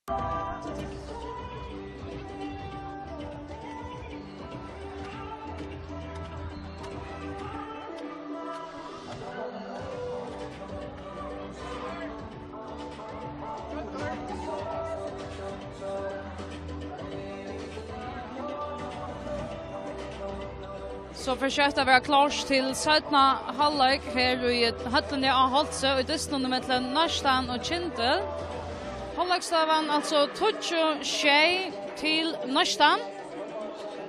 So fer skjótt at vera klárt til seinna hálvleik her í høllini á Hálsi í dystinum millum Neistan og Kyndil. Hálvleiksstøðan altso tíggju sjey til Neistan,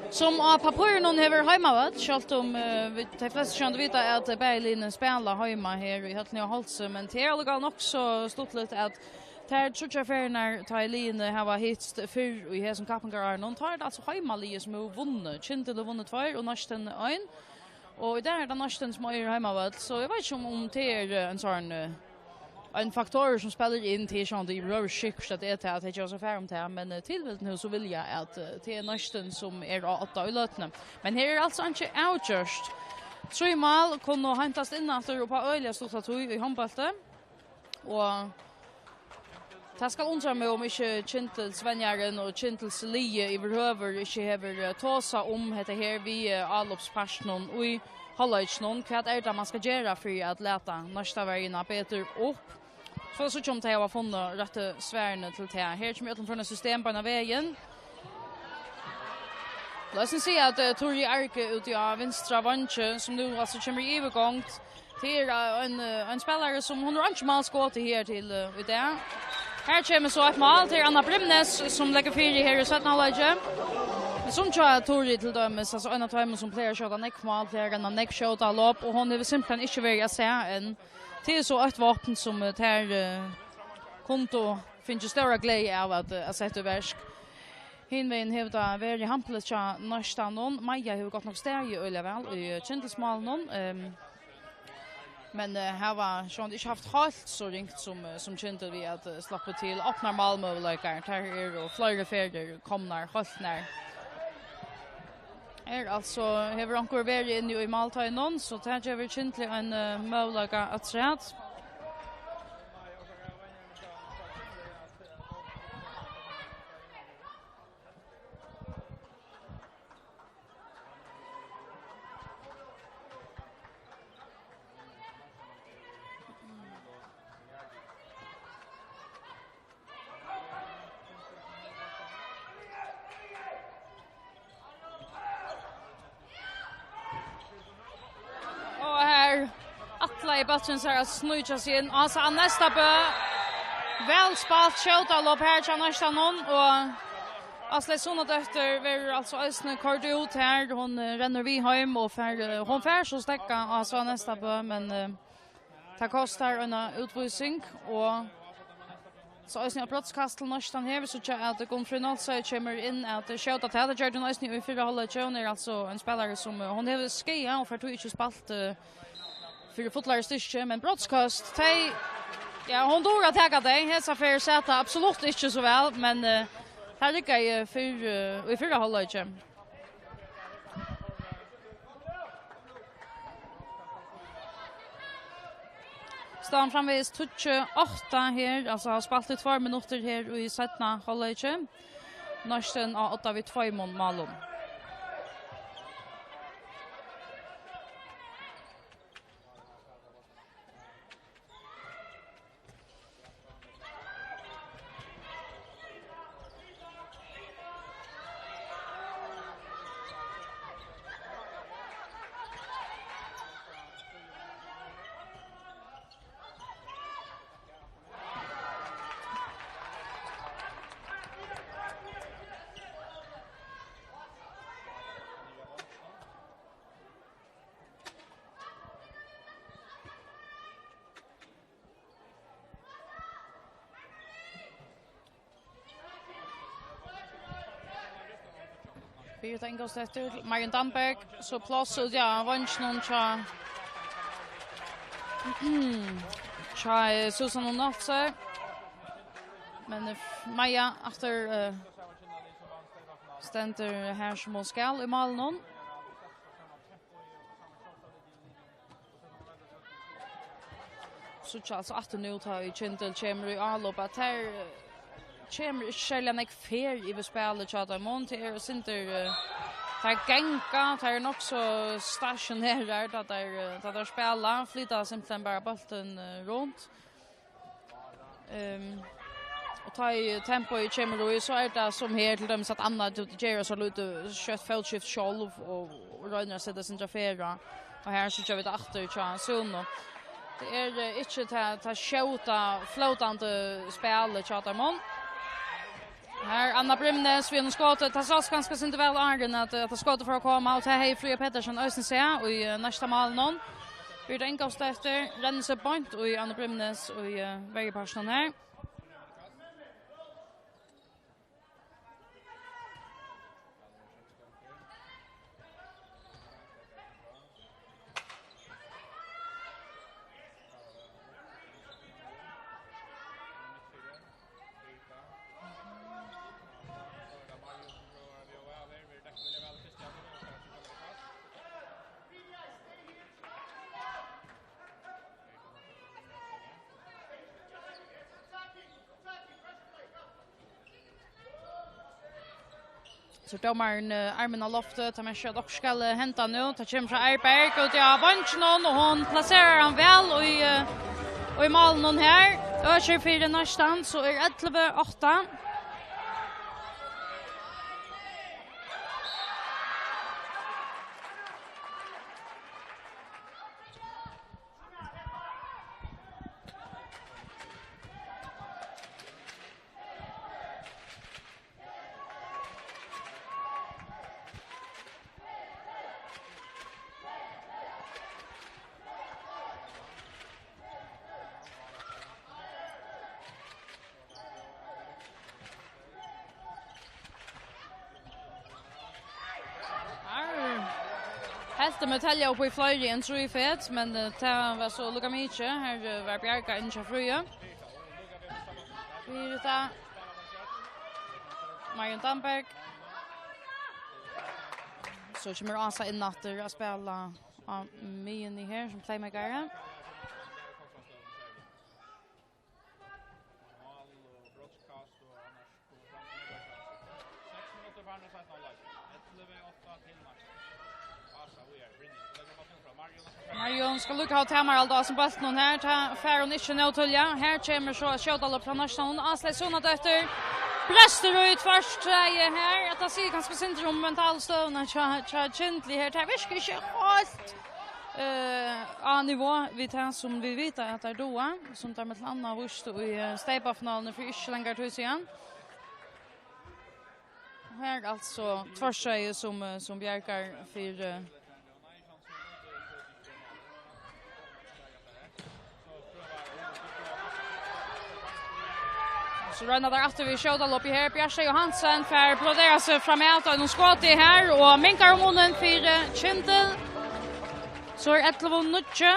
sum á pappírinum hevur heimavøll, sjálvt um, eh, vit, tey flestu sjálvandi vita, at bæði liðini spæla heima her í høllini á Hálsi, men tað er allíkavæl nokk so stuttligt, at tær tríggjar ferðirnar, tá ið liðini hava hitst fyrr í hesum kappingarárunum, tá er tað altso heimaliðið, sum hevur vunnið. Kyndil hevur vunnið tveir og Neistin ein. Og í dag er tað Neistin, sum eigur heimavøll, so eg veit ikki, um, um tað er, eh, ein sånn, eh, ein faktor, sum spælir inn til, sånn at tað er sikkurt, at tað er tað, at tað ikki er so far um tað, men, eh, tilvildin hevur so viljað, at, eh, tað er Neistin, sum er á odda í løtuni. Men her er altso ikki avgjørt. Trý mál kunnu heintast inn aftur upp á øgiliga stutta tíð í hondbólti. Og tað skal undra meg, um ikki Kyndilsvenjarin og Kyndilsliðið yvirhøvur ikki hevur, eh, tosað um hetta her við, eh, álopspartinum í hálvleikinum. Hvat er tað, man skal gera fyri at lata Neistaverjuna betur upp? So at síggja, um tey hava funnið røttu svarini til tað. Her kemur øllum førum system beinan vegin. Lat okkum siga at, eh, Turri Arge úti á vinstra vangi, sum nú altso kemur í yvirgongd. Tað er, eh, ein, eh, ein spælari, sum hon hevur einki mál skotið her til, eh, í dag. Her kemur so eitt mál til Anna Brimnes, sum leggur fyri her í seinna hálvleiki. Men sum hjá Turri til dømis, altso ein av teimum, sum plagar at skjóta nógv mál, plagar at renna nógv skjótálop, og hon hevur simpelthen ikki verið at sæð enn. Tað er so eitt vápn, sum, eh, tær, eh, kundu fingið stóra gleði av at, eh, at seta í verk. Hin vegin hevur tað verið hampiligt hjá Neistanum. Maja hevur gott nokk staðið øgiliga væl í Kyndilsmálinum, ehm, men, eh, hava sjálvandi ikki havt heilt so ringt sum, eh, sum Kyndil við at, eh, sleppa til opnar málmøguleikar. Tær eru fleiri ferðir komnar heilt nær. Her altso hevur onkur verið inni í málteiginum, so tað gevur Kyndli ein, eh, møguleika afturat. Og her ætlaði bólturin sær at sníkja seg inn. Ása Annestabø. Væl spælt skjótálop her hjá Neistanum, og Áslaug Sunnadóttir verður altso eisini koyrd út her. Hon, eh, rennur við heim og fær, eh, hon fær so steðgað Ásu Annestabø, men, eh, tað kostar eina útvísing, og so eisini eitt brotskast til Neistan her. Vit síggja, at Gunnfríð Nolsøe kemur inn at skjóta. Tað gjørdi hon eisini í fyrra hálvleiki. Hon er altso ein spælari, sum, eh, hon hevur skaða og fær tí ikki spælt, eh, fyri fullari styrki, men brotskast, tey, ja, hon dugir at taka tey. Hesa ferð sat tað absolutt ikki so væl, men, eh, tað riggaði fyrr, eh, í fyrra hálvleiki. Staðan framvegis tíggju átta her, altso hava spælt í tveir minuttir her í seinna hálvleiki. Neistin á odda við tveimum málum. Birgitta Ingoldsdóttir, Marion Damberg, so pláss út, ja, vonginum hjá, hjá, eh, Susanne Nolsøe. Men, eh, Maja aftur, eh, stendur her sum hon skal í málinum. Síggja altso aftur nú, tá ið Kyndil kemur í álop, at tær, eh, Kemur ikki serliga nógv ferð yvir spælið hjá teimum. Tað er eitt sindur, eh, teir ganga, teir eru nokk so stationærir, tá teir, eh, tá teir spæla, flyta simpelthen bara bóltin, eh, runt. Ehm, og tá ið tempoið kemur í, so er tað sum her, til dømis at Anna, tú ger so lítið skjótt fótskift sjálv og, og roynir at seta eitt sindur ferð á. Og her síggja vit aftur hjá Súnu. Tað er, eh, ikki tað, tað skjóta, flótandi spælið hjá teimum. Her Anna Brimnes við einum skoti. Tað sást kanska eitt sindur væl áðrenn at, at skotið fór at koma, og tað hevði Fríða Petersen eisini sæð í, eh, næsta málinum. Birta Ingolfsdóttir rennir seg beint í Anna Brimnes í, eh, verjupartinum her. So dómarin, eh, armin á lofti, tað merkir at okkurt skal, eh, henda nú. Tað kemur frá Arberg út á bonginum, og hon plaserar hann væl í, eh, í málinum her. Økir fyri næstan, so er ellivu átta. Her helt tað við at telja upp í fleiri enn trý fet, men, eh, tað var so líka mikið. Her, eh, var bjargað inn hjá Fríðu. Birita. Marion Damberg. So kemur Ása inn aftur at spæla á miðjuni her sum playmakari. Marion skal líka hava Tamar Alda sum bóltin her. Tað fær hon ikki nóg tíðliga. Her kemur so eitt skjótalopp frá Nástað. Áslaug Súnadóttir brestur í tvørstræið her. Hetta sigur kanska eitt sindur um mentalu støðuna hjá, hjá Kyndli her. Tað virkar ikki heilt, eh, á nivå við tað sum vit vita at teir duga, sum teir millum annað vístu í, eh, steypafinaluni fyri ikki langari tíð síðan. Og her altso tvørstræið sum, eh, sum bjargar fyri, eh, So royna teir aftur við skjótalopi her. Bjartey Johansen fær broderað seg framat á einum skoti her og minkar um munin fyri Kyndil. So er ellivu níggju.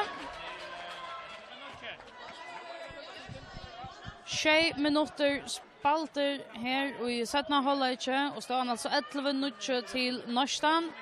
Sjey minuttir spældir her í seinna hálvleiki og støðan altso ellivu níggju til Nástað.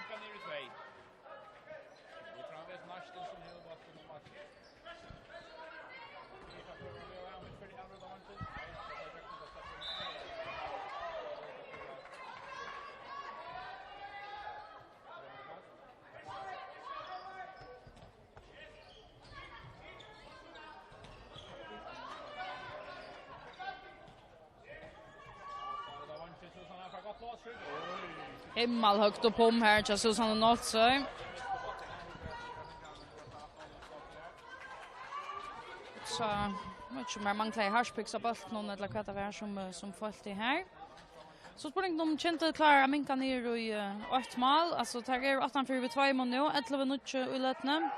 Himmalhøgt upp um her hjá Susanne Nolsøe. So, veit ikki um har manglaði harpiks á bóltinum, ella hvat tað var sum, eh, sum følti her. So spurningurin um Kyndil klárar at minka niður í, eh, eitt mál. Altso, teir eru aftanfyri við tveimum nú, ellivu níggju í løtuni.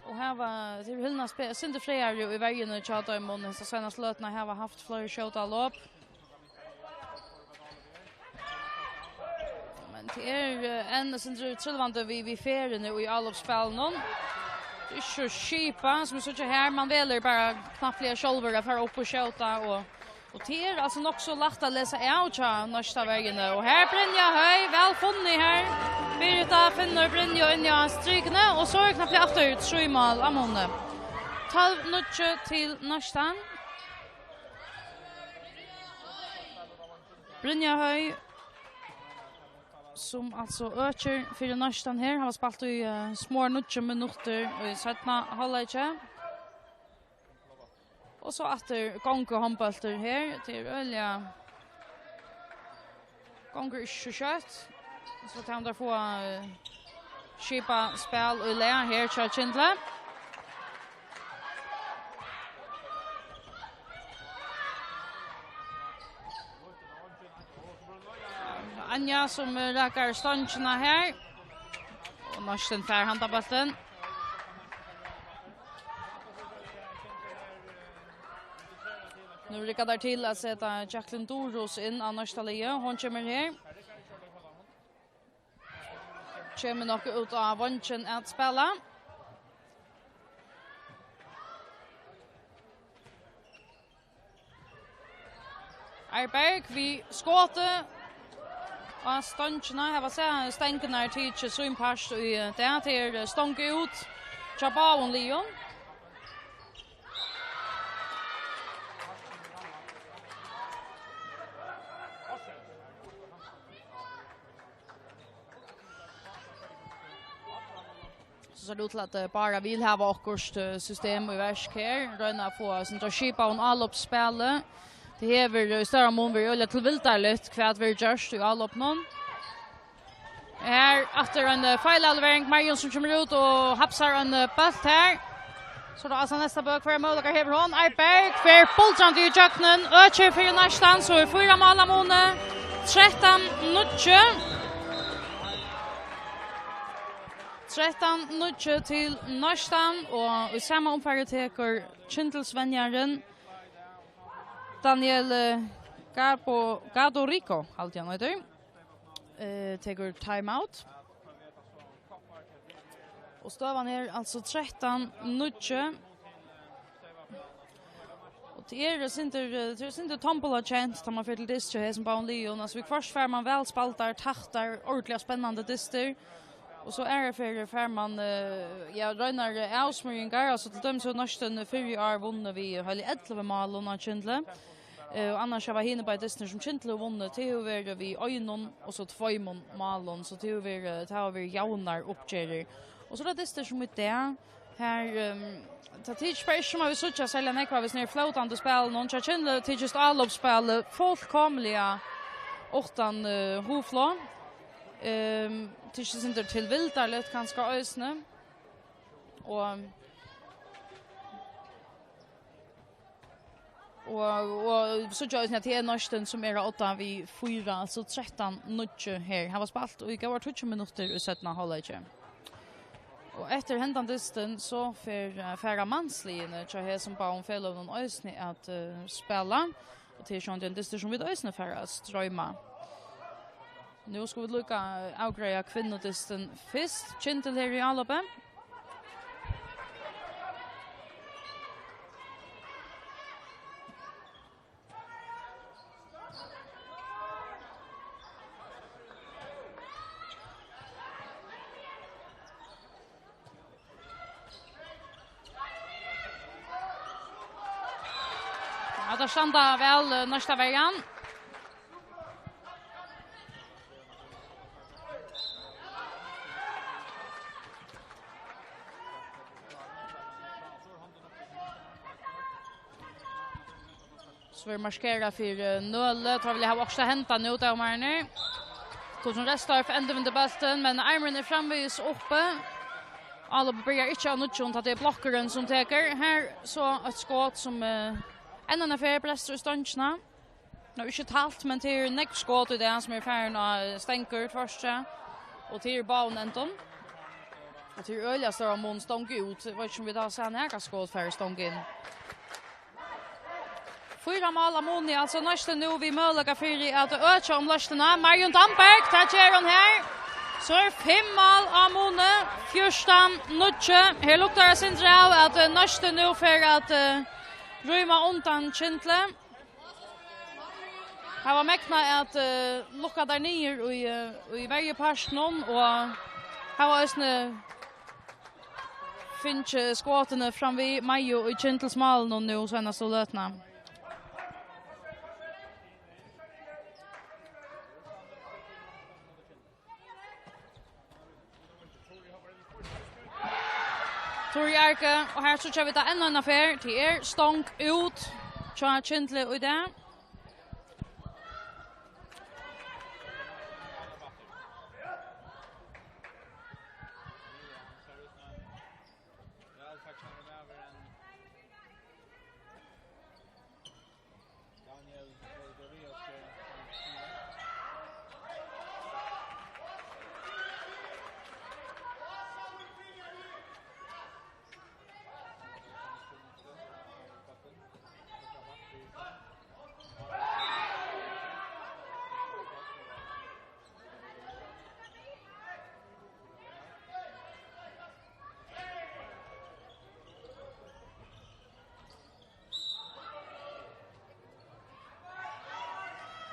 Og hava, tað er hildið spe-, sindur frægari í verjuni hjá teimum, hesa seinastu løtuna hava havt fleiri skjótalop. Men tað er, eh, enn eitt sindur trúgvandi við, við ferðini í álopsspælinum. Tað er ikki so skipað, sum vit síggja her. Man velur bara knappliga sjálvur at fara upp og skjóta, og Og tað er altso nokk so lætt at lesa av hjá Nástaverjuni. Og her Brynja Høy, væl funnið her. Birita finnur Brynju inni á strikuni, og so er knappliga aftur trý mál á munni. Tólv níggju til Nástað. Brynja Høy, sum altso økir fyri Neistan her, hava spælt í, eh, smáar níggju minuttir í seinna hálvleiki. Og so aftur gonguhondbóltur her. Tað er øgiliga, gongur ikki so skjótt. So kann teir fáa, eh, skipað spæl í lag her hjá Kyndli. Anja, sum rakar stongina her. Og Neistin fær handabóltin. Nú rigga teir til at seta Jacqueline Durus inn á Neistaliðið. Hon kemur her. Kemur nokk út á vongin at spæla. Arberg við skoti á stongina. Her var se-, stengurnar tikið sín part í dag. Tað er stong út hjá báðum liðum. So sær tað út til at, eh, Bára vil hava okkurt, eh, system í verk her. Royna at fáa eitt sindur skipað álopsspælið. Tað hevur, eh, í stóran mun verið øgiliga tilvildarligt, hvat verður gjørt í álopinum. Her aftur ein, eh, feilavlevering. Marjun sum kemur út og hapsar ein, eh, bólt her. So er tað altso næsta bólk. Hvørjar møguleikar hevur hon? Arberg fer buldrandi í gjøgnum. Økir fyri Neistan, so er fýra mál á muni. Trettan níggju. Trettan níggju til Neistan, og í sama umfari tekur Kyndilsvenjarin Daniel, eh, Gabo-, Gadorico, haldi eg hann eitur, eh, tekur timeout. Og støðan er altso trettan níggju. Og tað er eitt sindur, eh, tað er eitt sindur tombola kent, tá man fer til dyst hjá hesum báðum liðum. Altso, viðhvørt fær man væl spældar, tættar, ordiliga spennandi dystir. Og so aðrar ferðir fær man, eh, ja, reinar, eh, avsmíðingar. Altso, til dømis hevur Neistin fyrr í ár vunnið við heili ellivu málum á Kyndli. Eh, og annars hava hinir báðir dystirnir, sum Kyndli hevur vunnið, tað hevur verið við einum og so tveimum málum, so tað hevur verið, tað hava verið javnar uppgerðir. Og so er tað dystir sum í dag, her, ehm, tað tykist bara ikki sum at vit síggja serliga nógv av hesum her flótandi spælinum. Hjá Kyndli tykist álopsspælið fullkomiliga uttan, eh, hugflog. Ehm, tykist eitt sindur tilvildarligt kanska eisini. Og Og, og síggja eisini, at tað er Neistin, sum er á odda við fýra, altso trettan níggju her. Hava spælt í góðar tíggju minuttir í seinna hálvleiki. Og eftir hendan dystin, so fer, eh, fara mansliðini hjá hesum báðum feløgunum eisini at, eh, spæla. Og tað er sjálvandi ein dystur, sum vit eisini fara at stroyma. Nú skulu vit líka, eh, avgreiða kvinnudystin fyrst. Kyndil her í álopið. Ja, teir standa væl, eh, Neistaverjan. So verður marskerað fyri, eh, nøli. Teir vilja hava okkurt at henda nú, dómararnir. Gudrun Restorff endurvindur bóltin, men armurin er framvegis uppi. Álopið byrjar ikki av nýggjum, tá tað er blokkurin, sum tekur. Her so eitt skot, sum, eh, enn eina ferð brestur í stongina. Nú, ikki eitt hálvt, men tað er nógv skot í dag, sum er farin á, eh, stengur, tvørtur, og tað er báðum endum. Og tað er øgiliga stóran mun stong út. Eg veit ikki, um vit hava sæð nakað skot fara í stong inn. Fýra mál á muni, altso Neistin nú við møguleika fyri at økja um loysnina. Marjun Damberg, tað ger hon her. So er fimm mál á muni, fjúrtan níggju. Her luktar eitt sindur av, at, eh, Neistin nú fer at, eh, rýma undan Kyndli. Hava megnað at, eh, lukka teir niður í, eh, í verjupartinum og hava eisini fingið skotini fram við Maju í Kyndilsmálinum nú seinastu løtuna. Bjarke, og her síggja vit tað enn eina ferð. Tað er stong út hjá Kyndli í dag.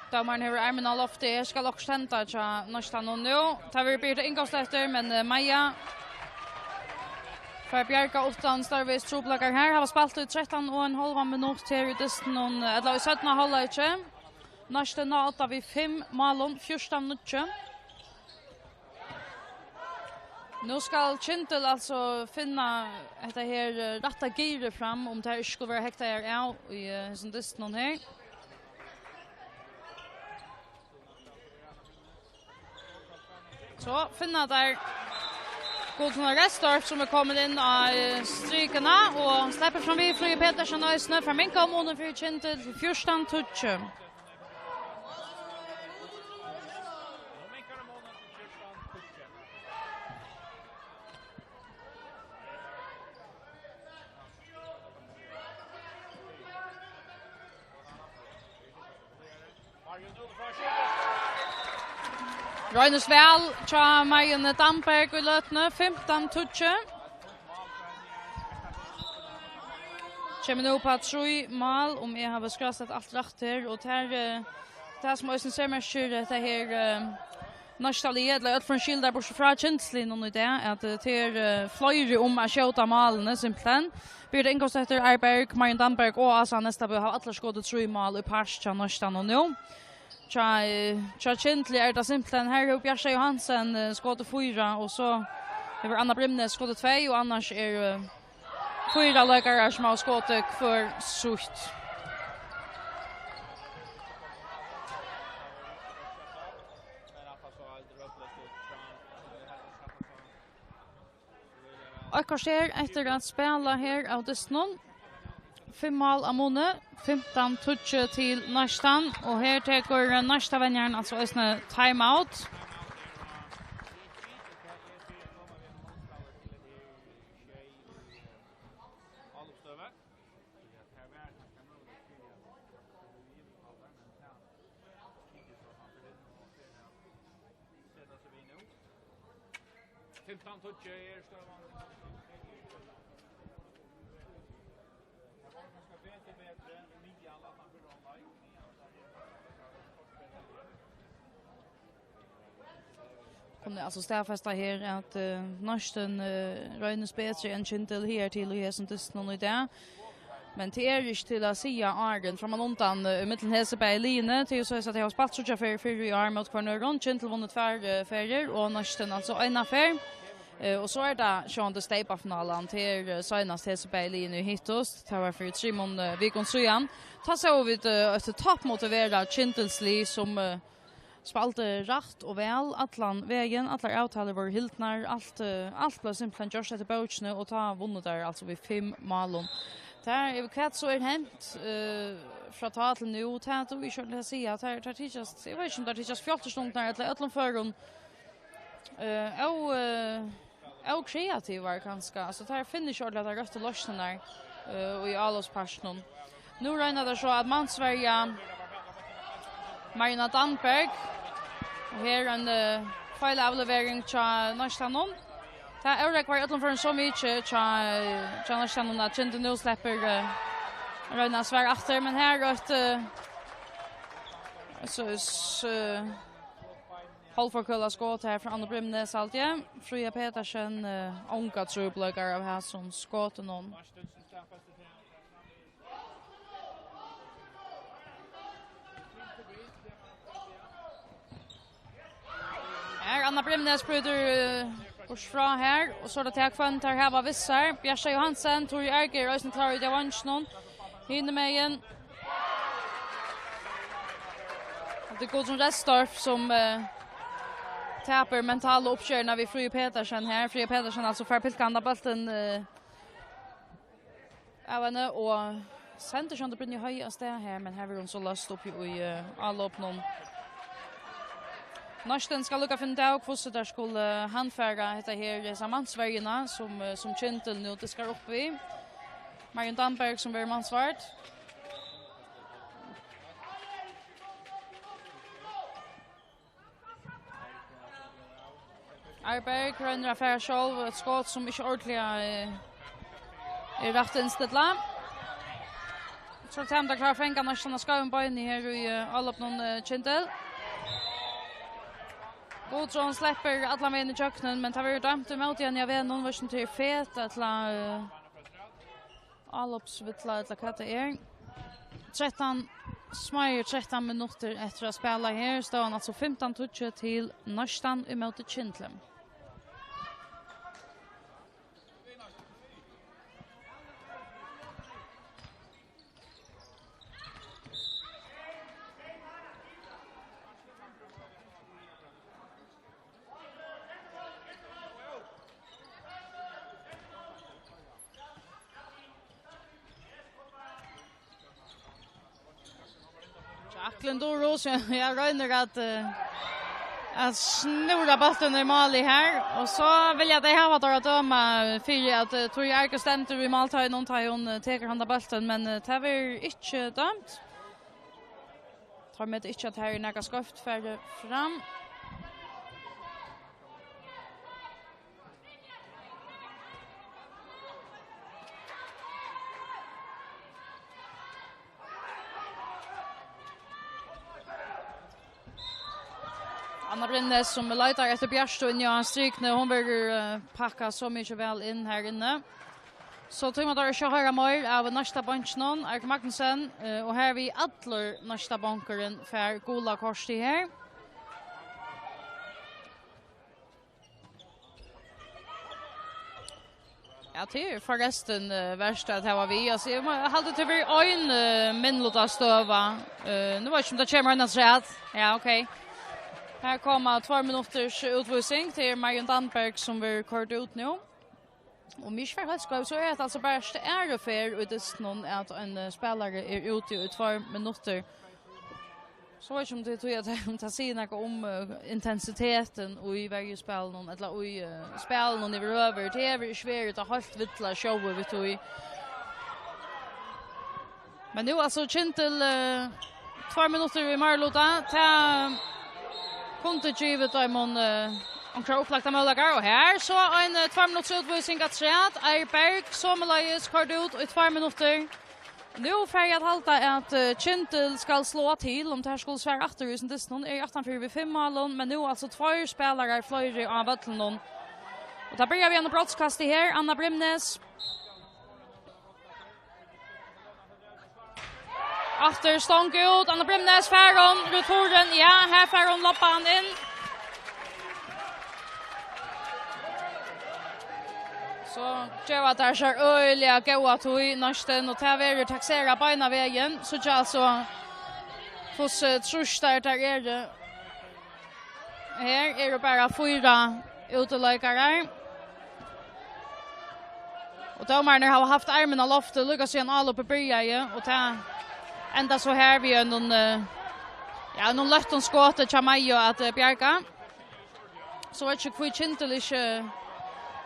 Dómarin hevur armin á lofti. Her skal okkurt henda hjá Neistan nú. Tað verður Birta Ingolfsdóttir, men, eh, Maja fær bjargað uttan stórvegis trupulleikar her. Hava spælt í trettan og ein hálvan minutt her í dystinum, ella í seinna hálvleiki. Neistin á odda við fimm málum, fjúrtan níggju. Nú skal Kyndil altso finna hetta her, eh, rætta girið fram, um tær ikki skulu vera hektaðar av í, eh, hesum dystinum her. So finna tær Guðrun Restorff, sum er komin inn á, eh, strikuna og sleppur fram við Fríða Petersen eisini. Fær minkað munin fyri Kyndil til fjúrtan tíggju. Roynist væl hjá Marianne Damberg í løtuni, fimtan tíggju. Kemur nú upp á trý mál, um eg havi skrásett alt rætt her, og tað er, eh, tað sum eisini sermerkir, eh, tað her, eh, Neistan liðið, ella í øllum førum skilur tað burtur frá Kyndilsliðnum í dag, at, eh, tað er, eh, fleiri um at skjóta málini, simpelthen. Birta Ingolfsdóttir, Arberg, Marianne Damberg og Ása Neistabø hava allar skotið trý mál í part hjá Neistan nú. Hjá, eh, hjá Kyndli er tað simpelthen, her hevur Bjarki Johansen, eh, skotið fýra, og so hevur Anna Brimnes skotið tvey, og annars er, eh, fýra leikarar sum hava skotið hvør sítt. Eitt korter eftir at spæla her av dystinum. Fimm mál á muni, fimtan tíggju til Neistan, og her tekur Neistavenjarin altso eisini timeout. Fimtan tíggju er støðan. Kunnu altso staðfesta her, at, eh, Neistin, eh, roynist betri enn Kyndil higartil í hesum dystinum í dag. Men tað er ikki til at siga áðrenn frammanundan, eh, ímillum hesi bæði liðini. Tað er jú soleiðis, at tey hava spælt tríggjar ferðir fyrr í ár móti hvørjum øðrum. Kyndil vunnið tvær, eh, ferðir og Neistin altso eina ferð. Eh, og so er tað sjálvandi steypafinalur. Tað er, eh, seinast hesi bæði liðini hittust. Tað var fyri trimum, eh, vikum síðan. Tá sóu vit, eh, eitt toppmotiverað Kyndilslið sum, eh, spældi rætt og væl allan vegin, allar avtalur vóru hildnar, alt, eh, alt bleiv simpelthen gjørt eftir bókini, og tá vunnu teir altso við fimm málum. Tað er, hvat so er hent, eh, frá tá til nú, tað er ikki ordiliga at siga, tað er, tað tykjast, eg veit ikki, um tað tykjast fjálturstungnar, ella í øllum førum, eh, ó, eh, ókreativar kanska. Altso, teir finna ikki ordiliga tær røttu loysnirnar, eh, í álopspartinum. Nú royna teir so at mansverja Marina Damberg. Og her ein, eh, feilavlevering hjá Neistanum. Tað órógvar í øllum førum so mikið hjá, hjá Neistanum, at Kyndil nú sleppur, eh, royna at svara aftur. Men her eitt, eh, so, so, hálvforkølað skot her frá Anna Brimnes, haldi eg. Fríða Petersen, eh, ongar trupulleikar av hasum skotunum. Her Anna Brimnes brýtur, eh, Burtur frá her, og so er tað tað, hvønn teir hava við sær. Bjarki Johansen, Tóri Arge er eisini klár úti á veinginum. Hinumegin. Og tað er Guðrun Restorff, sum, eh, tapir mentalu uppgerðina við Fríðu Petersen her. Fríða Petersen, altso, fær pilkað handan bóltin, eh, av henni og sendir sjálvandi Brynju Høy av stað her, men her verður hon so løst uppi í, eh, álopinum. Neistanum skal líka finna út av, hvussu teir skulu handfara hetta her, hesa mansverjuna, sum, eh, sum Kyndil nú diskar upp við. Marjun Damberg, sum verður mansvard. Arberg roynir at fara sjálv, eitt skot sum ikki ordiliga, eh, er rætt innstillað. So er tað klart at fanga næstan á skeiðum beini her í, eh, álopinum, eh, Kyndil. Guðrun sleppur allan vegin ígjøgnum, men tað verður dømt ímóti henni av vegnum, veit ikki um tað er fet ella, eh, álopsvilla ella hvat tað er. Trettan, smáir trettan minuttir eftir at spæla her. Støðan altso fimtan tíggju til Neistan ímóti Kyndli. Jacqueline Durus, ja, roynir at, eh, at snúra bóltin í málið her. Og so vilja tey hava teir at døma fyri at, eh, Tóri Arge stendur í málteiginum, tá hon, eh, tekur handan bóltin, men, eh, tað verður ikki dømt. Teir meta ikki, at her er nakað skeivt farið fram. Anna Brynnes, sum leitar eftir Bjartu inni á strikuni, hon verður, eh, pakkað so mikið væl inn her inni. So tíma teir ikki at hoyra meir av næsta bonkinum, Erik Magnussen, eh, og her við allur næsta bonkurin fær gula kortið her. Ja, tað er forrestin, eh, verst at hava við. Altso, eg má, eg haldi, tað verður ein, eh, minnilutastøða. Eh, nú veit eg ikki um tað kemur ein afturat. Ja, ok. Her koma tveir minutters útvísing. Tað er Marjun Damberg, sum verður koyrd út nú. Um eg ikki fari heilt skeivt, so er hetta altso bara aðru ferð í dystinum, at ein, eh, spælari er úti í tveir minuttir. So veit eg ikki um tað er tí, at, um tað sigur nakað um, eh, intensitetin í verjuspælinum, ella í, eh, spælinum yvirhøvur. Tað er ikki verið, tað heilt villa sjóið við tí. Men nú, altso, Kyndil, eh, tveir minuttir í meiriluta. Tað kundi givið teimum, eh, onkrar upplagtar møguleikar. Og her so ein, eh, tveir minuttir útvísing afturat. Arberg somuleiðis koyrd út í tveir minuttir. Nú fari eg at halda, at, eh, Kyndil skal sláa til, um teir skulu svara aftur í hesum dystinum. Er aftanfyri við fimm málum, men nú altso tveir spælarar fleiri á vøllinum. Og tað byrjar við einum brotskasti her. Anna Brymnes. Aftur stong út, Anna Brymnes fær hon, returen, ja, her fær hon lobba hann inn. So geva teir sær øgiliga góða tíð, Neistin, og tað verður takserað beinan vegin. Síggja altso, hvussu trýstir teir eru. Her eru bara fýra útileikarar. Og dómararnir hava havt armin á lofti líka síðan álopið byrjaði, og tað endar so her við einum, eh, ja, einum løttum skoti hjá Maju at, eh, bjarga. So veit ikki, hví Kyndil ikki,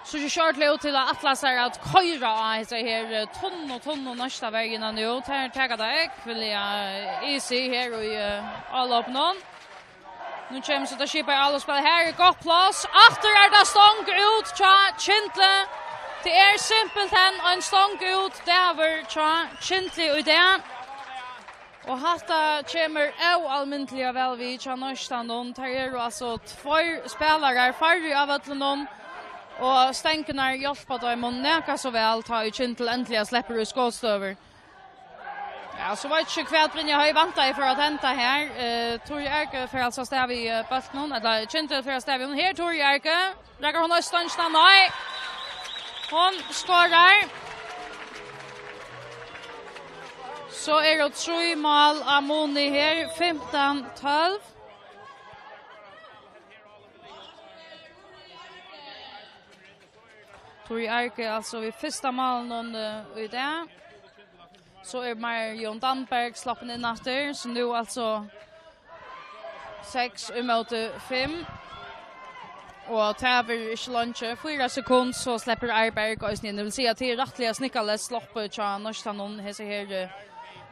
so ikki skjótliga út til at ætla sær at koyra á hesa her, eh, tunnu, tunnu Neistaverjuna nú. Teir taka tað ógvuliga, eh, easy her í, eh, álopinum. Nú kemur so tað skipaða álopsspælið. Her er gott pláss. Aftur er tað stong út hjá Kyndli. Tað er simpelthen ein stong út dagur hjá Kyndli í dag. Og hatta kemur óalmindiliga væl við hjá Neistanum. Teir eru altso tveir spælarar færri á vøllinum, og stongurnar hjálpa teimum nakað so væl, tá ið Kyndil endiliga sleppur í skotstøður. Ja, so veit ikki, hvat Brynja Høy væntaði for at henda her. Eh, Tóri Erke fer altso av stað við, eh, bóltinum, ella Kyndil fer av stað við honum. Her, Tóri Erke. Rakar hon øst stongina? Nei. Hon skorar. So eru trý mál á muni her, fimtan tólv. Tóri Erke, altso, við fyrsta málinum, eh, í dag. So er Marjun Danberg sloppin inn aftur, so nú altso seks ímóti fimm. Og tað verður ikki leingi, fýra sekund, so sleppur Arberg eisini inn. Eg vil siga, at tað er rættiliga snikkaleyst sloppið hjá Neistanum, hesa her, eh,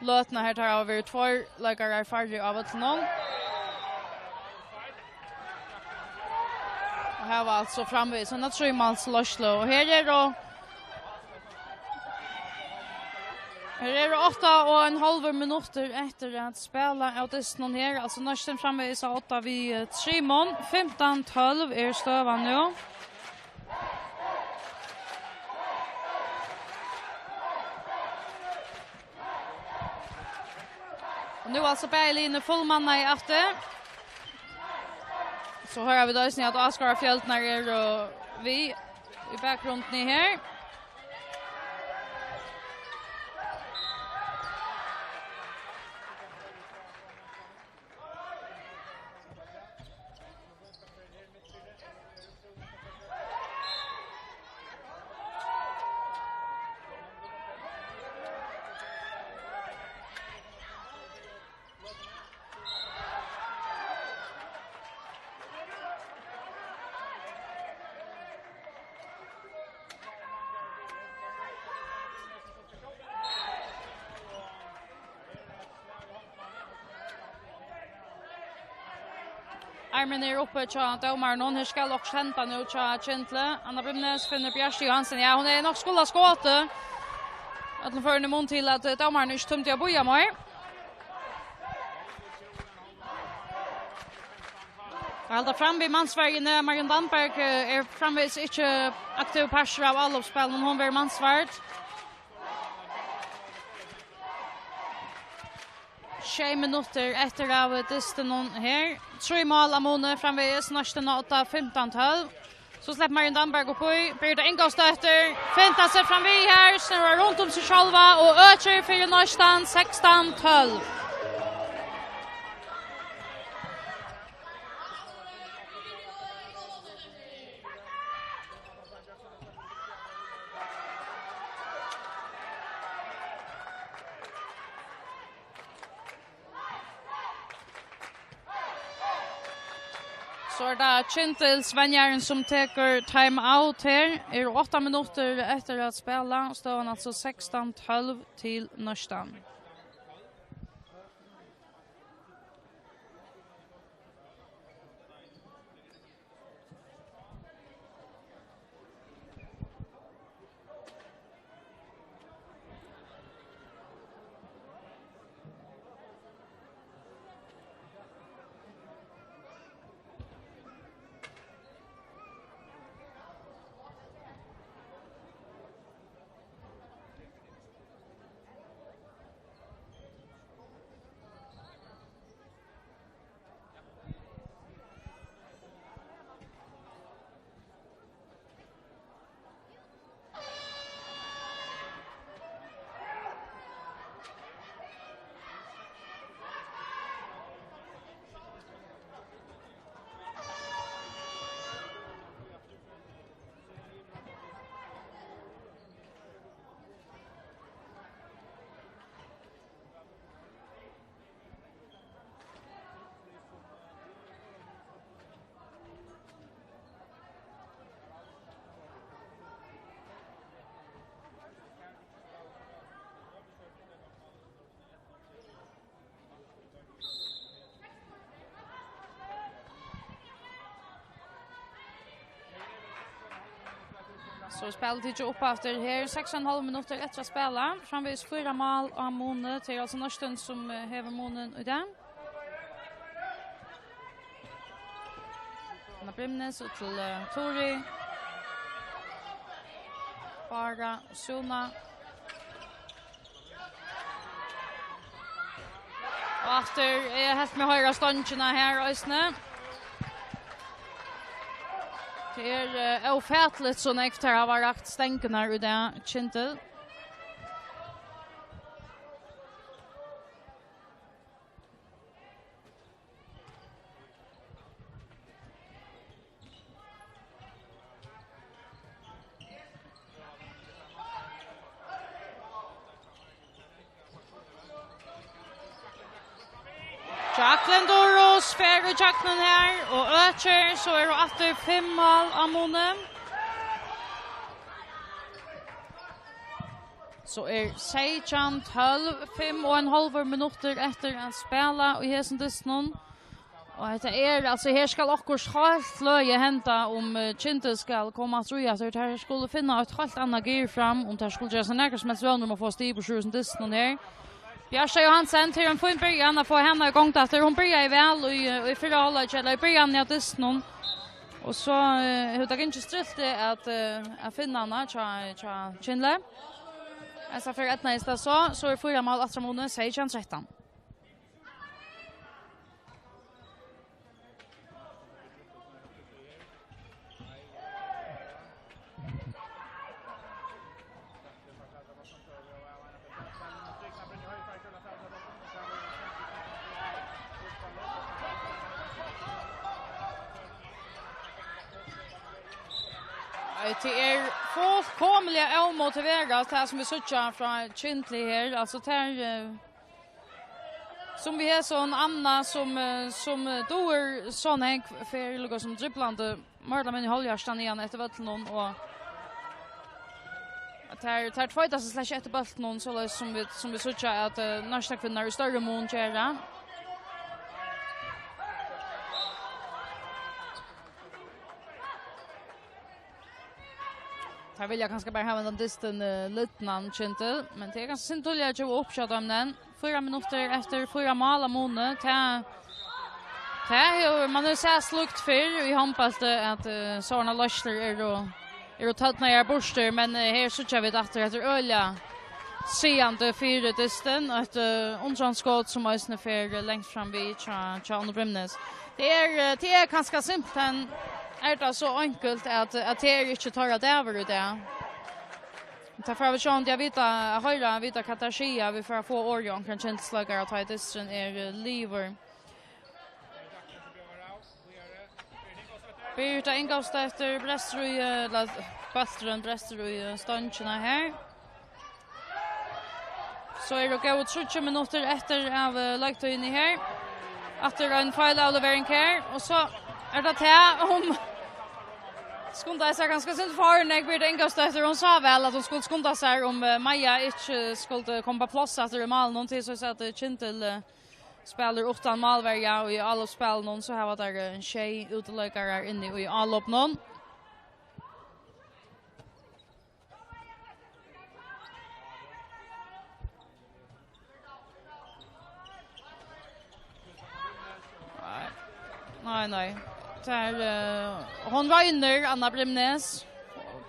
løtuna her, teir hava verið tveir leikarar færri á vøllinum. Og hava altso framvegis eina trímálsleiðslu. Og her eru, her eru átta og ein hálvur minuttur eftir at spæla av dystinum her. Altso Neistin framvegis á odda við, eh, trimum. Fimtan tólv er støðan nú. Og nú altso bæði liðini fullmannað aftur. So hoyra vit eisini, at áskoðarafjøldin er við í bakgrundini her. Armin er uppi hjá dómaranum. Her skal okkurt henda nú hjá Kyndli. Anna Brimnes finnur Bjarki Johansen. Ja, hon er nokk skulda skotið. At hon fær ein mun til at, eh, dómarin ikki tímdi at bíða meir. At halda fram við mansverjuni. Marjun Danberg, eh, er framvegis ikki aktiv partur av álopsspælinum. Hon verður mansvard. Sjey minuttir eftir av dystinum her. Trý mál á muni framvegis, Neistin á odda, fimtan tólv. So sleppur Marjun Danberg upp í. Birgitta Ingolfsdóttir fintar seg fram við her, snúrar runt um seg sjálva og økir fyri Neistan, sekstan tólv. So er tað Kyndilsvenjarin, sum tekur time out her. Eru átta minuttir eftir at spæla. Støðan altso sekstan tólv til Neistan. So spælir tikið upp aftur her, seks og ein hálv minuttir eftir at spæla. Framvegis fýra mál á muni, tað er altso Neistin, sum, eh, hevur munin í dag. Anna Brimnes út til, eh, Tóri. Bára, Súna. Aftur, eg helt meg hoyra stongina her eisini. Tað er, eh, ófatiligt, so nógv tær hava rakt stengurnar í dag, Kyndil. Jacqueline Durus fer í gjøgnum her og økir, so eru aftur fimm mál á muni. So er seytjan tólv, fimm og ein hálvur minuttur eftir at spæla í hesum dystinum. Og hetta er, altso, her skal okkurt heilt løgið henda, um, eh, Kyndil skal koma aftur í aftur. Tær skulu finna eitt heilt annað gir fram, um tær skulu gera sær nakrar sum helst vónir um at fáa stig burtur úr hesum dystinum her. Bjartey Johansen, tað er ein fín byrjan at fáa hana í gongd aftur. Hon byrjaði væl í, í fyrra hálvleiki, ella í byrjanini av dystinum. Og so, eh, hevur tað gingið striltið at, eh, at finna hana hjá, hjá Kyndli. Hetta fer eydnaðist tað so, so er fýra mál aftur á muni, seytjan trettan. Nei, tað er fullkomiliga ómotiverað, tað sum vit síggja frá Kyndli her. Altso, tað er, eh, sum við hesum Anna, sum, eh, sum, eh, dugir so nógv, fer líka sum driblandi, meir ella minni hálvhjartað niðan eftir vøllinum, og tær, tær tveita seg slett ikki eftir bóltinum, soleiðis sum vit, sum vit síggja at, eh, Neistakvinnurnar í størri mun gera. Tær vilja kanska bara hava hendan dystin, eh, lidnan, Kyndil, men tað er kanska synd tíðliga at geva upp hjá teimum enn. Fýra minuttir eftir, fýra mál á muni. Tað, tað hevur, man hevur sæð slíkt fyrr í hondbólti, at, eh, sovorðnar leiðslur eru, eru tørnaðar burtur, men, eh, her síggja vit aftur, hetta er øgiliga sigandi fyri dystin. Eitt, eh, undrandi skot sum eisini fer, eh, langt fram við hjá, hjá Annu Brimnes. Tað er, eh, tað er kanska simpelthen, er tað so einkult at, at tað er ikki teirra dagur í dag. Tað fáa vit sjálvandi at vita, at hoyra, at vita hvat tær siga. Vit fara at fáa orð í onkran kyndilsleikara, tá ið dysturin er, eh, liðugur. Birgitta Ingolfsdóttir brestur í, eh, ella bólturin brestur í, eh, stongina her. So eru góðir tríggir minuttir eftir av, eh, leiktíðini her. Aftur ein feilavlevering her, og so er tað tað, hon skundaði sær kanska eitt sindur for nógv, Birgitta Ingolfsdóttir. Hon sá væl, at hon skuldi skunda sær, um, eh, Maja ikki skuldi koma á pláss aftur í málinum, tí so at, eh, Kyndil, eh, spælir uttan málverja, og í álopsspælinum so hava teir, eh, sjey útileikarar inni í álopinum. Nei, nei, nei. Tað er, eh, hon roynir, Anna Brimnes.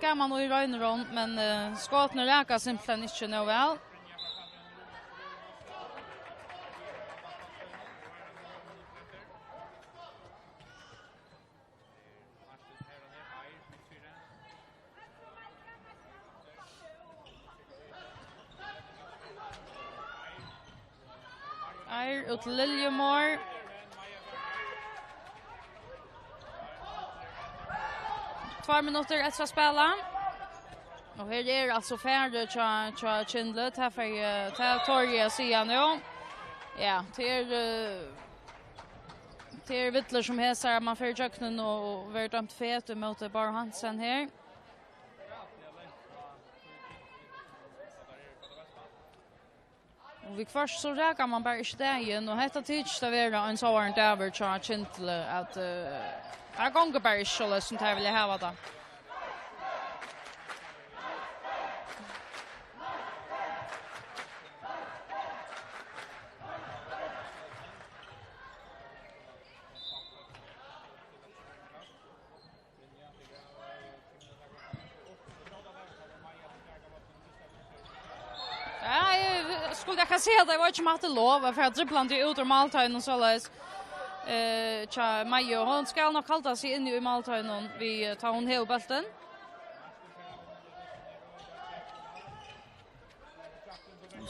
Gaman í roynir hon, men, eh, skotini raka simpelthen ikki nóg væl. Eir út til Liljumor. Tveir minuttir eftir at spæla. Og her er altso farið hjá, hjá Kyndli. Tað fari eg, tað tori eg at siga nú. Ja, tað er, eh, tað er villur sum hesar, at man fer í gjøgnum og, og verður dømt fet ímóti Báru Hansen her. Og viðhvørt so rakar man bara ikki dagin, og hetta tykist at vera ein sovorðin dagur hjá Kyndli, at, eh, her gongur bara ikki soleiðis, sum teir vilja hava tað. Ja, eg Eg kann siga, at tey vóru ikki mættir lov at fara driblandi út úr málteiginum soleiðis, eh, hjá Maju. Hon skal nokk halda seg inni í málteiginum við, eh, tá hon hevur bóltin.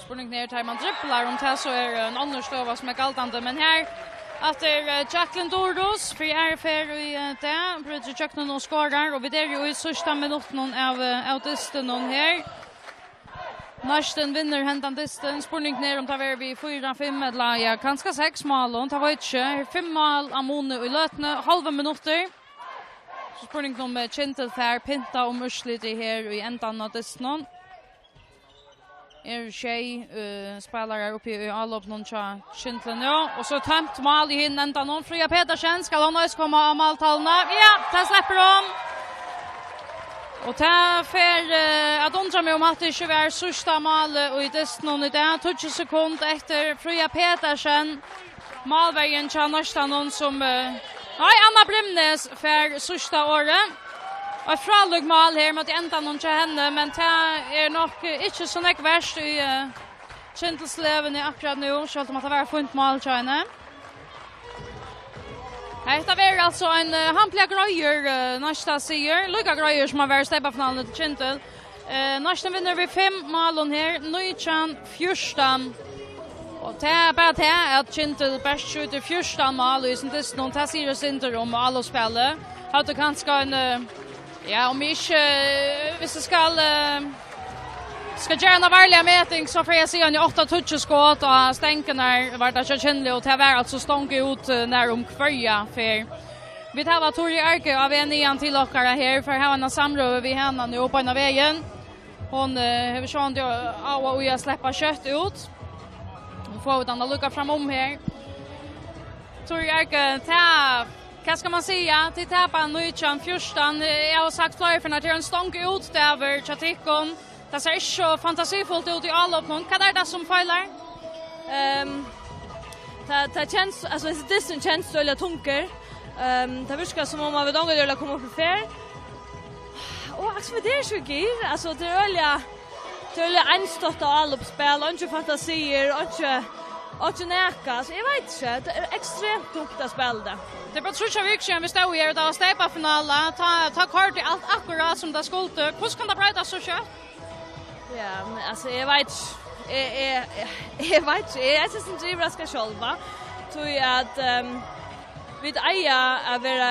Spurningurin er, tá man driblar, um tað so er ein onnur støða sum er galdandi. Men her, aftur, eh, Jacqueline Durus, fyri aðru ferð í, eh, dag, brýtur ígjøgnum og skorar, og vit eru jú í síðsta minuttinum av, eh, av dystinum her. Næstin vinnur hendan dystin. Spurningurin er, um tað verður við fýra, fimm ella, ja, kanska seks málum. Tað veit ikki. Her er fimm mál á muni í løtuni, hálvur minuttur. So spurningurin um, eh, Kyndil fær pynta um úrslitið her í endan á dystinum. Er sjey, eh, spælarar uppi í álopinum hjá Kyndli nú. Og so tømt mál í hinum endanum. Fríða Petersen, skal hon eisini koma á máltalvuna? Ja, tað sleppur hon. Og tað fer, eh, at undra meg, um hatta ikki var síðsta málið í dystinum í dag. Tíggju sekund eftir. Fríða Petersen, málverjin hjá Neistan, hon sum, eh, nei, Anna Brimnes fær síðsta orðið. Eitt frálíkt mál her móti endanum hjá henni, men tað er nokk, eh, ikki so nógv vert í, eh, Kyndilsleguni akkurát nú, sjálvt um at tað var eitt fínt mál hjá henni. Hetta verður altso ein, eh, hampiliga greiður, eh, Neistan sigur. Líka greiður sum at vera í steypafinaluni til Kyndil. Eh, Neistin vinnur við fimm málum her, nítjan fjúrtan. Og tað er bara tað, at Kyndil bert skjýtur fjúrtan mál í hesum dystinum, tað sigur eitt sindur um álopsspælið. Høvdu kanska ein, eh, ja, um ikki, eh, viss eg skal, eh, skal gera eina varliga meting, so fer eg at siga, ein átta tíggju skot á stongurnar var tað hjá Kyndli, og tað var altso stongað út, eh, nærum hvørja ferð. Vit hava Turið Arke á veg niðan til okkara her, fyri at hava eina samrøðu við hana nú beinan vegin. Hon, eh, hevur sjálvandi áhuga í at sleppa skjótt út. Hon fær vit hana líka framum her. Turið Arke, tað, hvat skal man siga? Tit tapa nítjan fjúrtan. Eg havi sagt fleiri ferðir, at tað er ein stongað út dagur hjá tykkum. Tað sær ikki so fantasifullt út í álopinum. Hvat er tað sum feilar? Ehm, tað, tað kjenst, altso, hesin dysturin kjenst øgiliga tungur. Ehm, tað virkar sum um, at vit ongantíð øgiliga koma upp í ferð. Og, altso, vit eru ikki í gir. Altso, tað er øgiliga, tað er øgiliga einstátt álopsspæl, eingin fantasiir, einki, einki nakað. Altso, eg veit ikki, tað er ekstremt tungt at spæla tað. Tað er bara tríggjar vikur síðan, vit stóðu her, og tað var steypafinala. Tá, tá koyrdi alt akkurát sum tað skuldi. Hvussu kann tað broytast so skjótt? Ja, men, altso, eg veit ikki. Eg, eg, eg, eg veit ikki. Eg eri eisini yvirraskað sjálv, va? Tí at, ehm, vit eiga at vera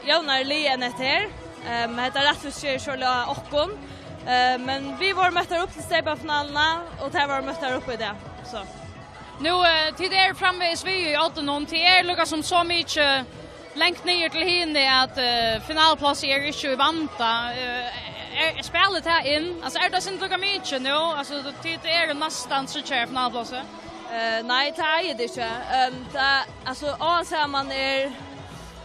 javnari lið enn hetta her. Ehm, hetta rættvísger sjálvandi okkum. Ehm, men vit vóru møttar upp til steypafinaluna, og tær vóru møttar upp í dag. So. Nú, eh, tit eru framvegis við í oddinum. Tað er líka sum so mikið langt niður til hini, at, eh, finaleplássið er ikki í vanda. Eh, er, spælir tað inn? Altso, er tað sindur líka mikið nú? Altso, tit eru næstan tryggari finaleplássi. Eh, nei, tað er tað ikki. Ehm, tað, altso, óansæð um man er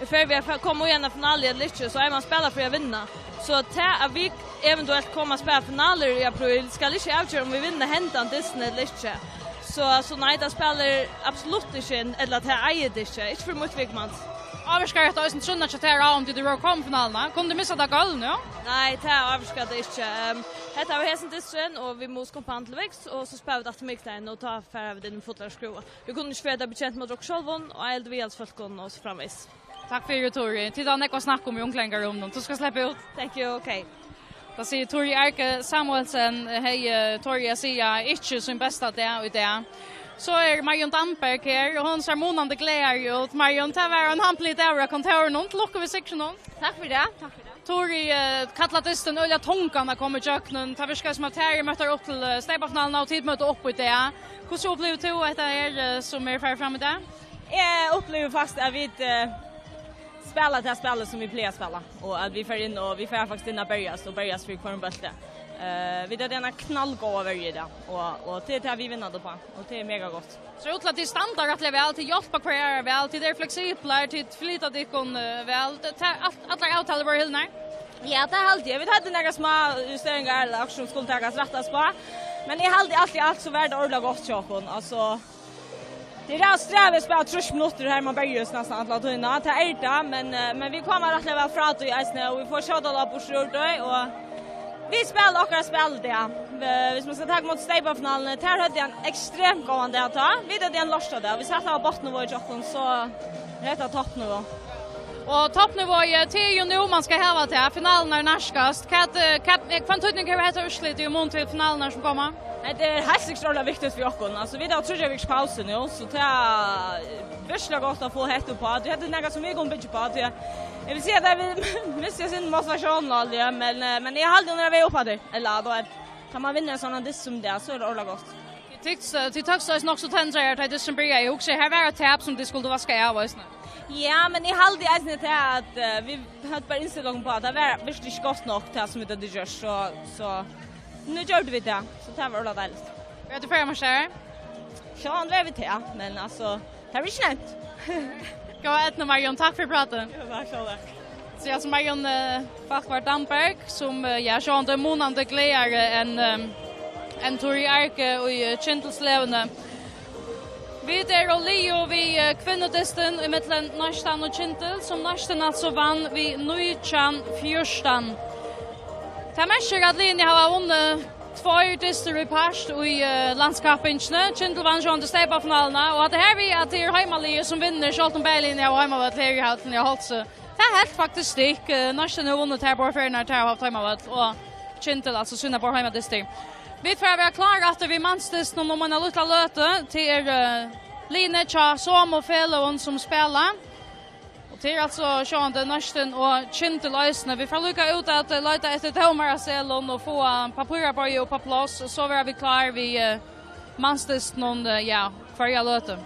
í ferð við at fe-, koma í eina finalu ella ikki, so er man spæla fyri at vinna. So tað, at vit eventuelt koma at spæla finalur í apríl, skal ikki avgera, um vit vinna hendan dystin ella ikki. So, so nei, tað spælir absolutt ikki inn, ella tað eigur tað ikki, ikki fyri mítt viðkomandi. Ávirkar hetta eisini trúnna hjá tær á, um tit eru komin í finaluna? Kunnu tit missa tað gólv nú? Nei, tað ávirkar tað ikki. Ehm, hetta var hesin dysturin, og vit mugu skumpa hann til viks, og so spæla vit aftur mikudagin, og tá fara vit inn í fullar skrúva. Vit kunnu ikki vera tað bekent móti okkum sjálvum, og ei heldur viðhaldsfólkum og so framvegis. Takk fyri, Turið. Tit hava nógv at snakka um í unglingarrúminum. Tú skal sleppa út. Thank you, ok. Tað sigur Turið Arke Samuelsen, hevði, eh, tori eg at siga, ikki sín besta dag í dag. So er Marjun Damberg her, og hon sær munandi glaðari út. Marjun, tað var ein hampiligur dagur á kontórinum. Til lukku við sigrinum. Takk fyri tað. Takk fyri tað. Turið, eh, kallar dystin øgiliga tungan at koma ígjøgnum. Tað virkar sum at tær eru møttar upp til, eh, steypafinaluna, og tit møta upp í dag. Hvussu upplivir tú hetta her, eh, sum er farið fram í dag? Eg upplivi faktiskt, at vit, eh, spæla tað spælið, sum vit plaga at spæla, og at vit fara inn, og vit fara faktiskt inn at berjast, og berjast fyri hvørjum bólti. Eh, vit hava eina knallgóða verju í dag, og, og tað er tað, vit vinna tað uppá, og tað er mega gott. So út til at tit standa rættiliga væl, tit hjálpa hvørjari væl, tit eru fleksiblar, tit flyta tykkum, eh, væl. Tað, tað, alt, allar avtalur vóru hildnar? Ja, tað haldi eg. Vit høvdu nakrar smá justeringar, ella okkurt sum skuldi takast rættast uppá. Men eg haldi alt í alt, so var tað ordiliga gott hjá okkum. Altso, tað er strævið at spæla trýss minuttir her, man berjist næstan alla tíðina. Tað er tað, men, eh, men vit koma rættiliga væl frá tí eisini, og vit fáa skjótt burtur úr tí, og Vit spæla okkara spæl í dag. Eh, viss man skal taka móti steypafinaluni, tær høvdu ein ekstremt góðan dag tá. Vit høvdu ein lortadag. Viss hetta var botnivá hjá okkum, so er hetta toppnivá. Og toppnivá, ja, tað er jú nú man skal hava tað. Finalurnar nærkast. Hvat, eh, hvat, eh, hvønn týdning hevur hetta úrslitið í mun til finalurnar sum koma? Hetta er heilt sikkurt øgiliga viktigt fyri okkum. Altso, vit hava tríggjar vikurs pausu nú, so tað er virkuliga gott at fáa hetta upp á. Tað er nakað sum vit kunnu byggja upp á. Tað er, eg vil siga at vit mistu sín motivatión, ja, men, eh, men eg haldi, hon er á veg upp á tað. Ella, tá man vinnur ein sånn dyst sum tað, so er tað øgiliga gott. Tit, eh, tit tókust eisini nokk so tendraðir, tá dystin byrjaði. Eg hugsi, her var eitt tap sum tit skuldu vaska av eisini. Ja, men eg haldi eisini tað at, eh, vit høvdu bara innstilt okkum á at tað var virkuliga ikki gott nokk, tað sum vit høvdu gjørt, so, so nú gjørdu vit tað, so tað var øgiliga deiligt. Hvat er tað fyri ein marsj? Sjálvandi var vit tað, men altso, tað var ikki nemt. Góða Eydnu, Marjun, takk fyri prátið. Ja, takk sjálv. So, ja, so Marjun, eh, Falkvár Damberg, sum, eh, ja, sjálvandi er munandi glaðari enn, eh, enn Tóri Arge í, eh, kyndilsleguni. Vit eru liðug við, eh, kvinnudystin ímillum Neistan og Kyndil, sum Neistin altso vann við nítjan fjúrtan. Tað merkir, at liðini hava vunnið tveir dystir í part í, eh, landskappingini. Kyndil vann sjálvandi steypafinaluna, og at tað her við, at tað er heimaliðið sum vinnur, sjálvt um bæði liðini hava heimavøll her í hallini á Hálsi. Tað helt faktiskt stikk. Eh, Neistin hevur vunnið tær báðar ferðirnar, tær hava havt heimavøll, og Kyndil, altso, sínar báðar heimadystir. Vit fara at vera klár aftur við mansdystinum um eina lítla løtu. Tað er, eh, liðini hjá somu feløgum sum spæla. Og tað er altso sjálvandi Neistin og Kyndil eisini. Vit fara líka út at, eh, leita eftir dómaraseðlum og fáa pappíraborðið upp á pláss, og so verða vit klár við, eh, mansdystinum, eh, ja, hvørja løtu.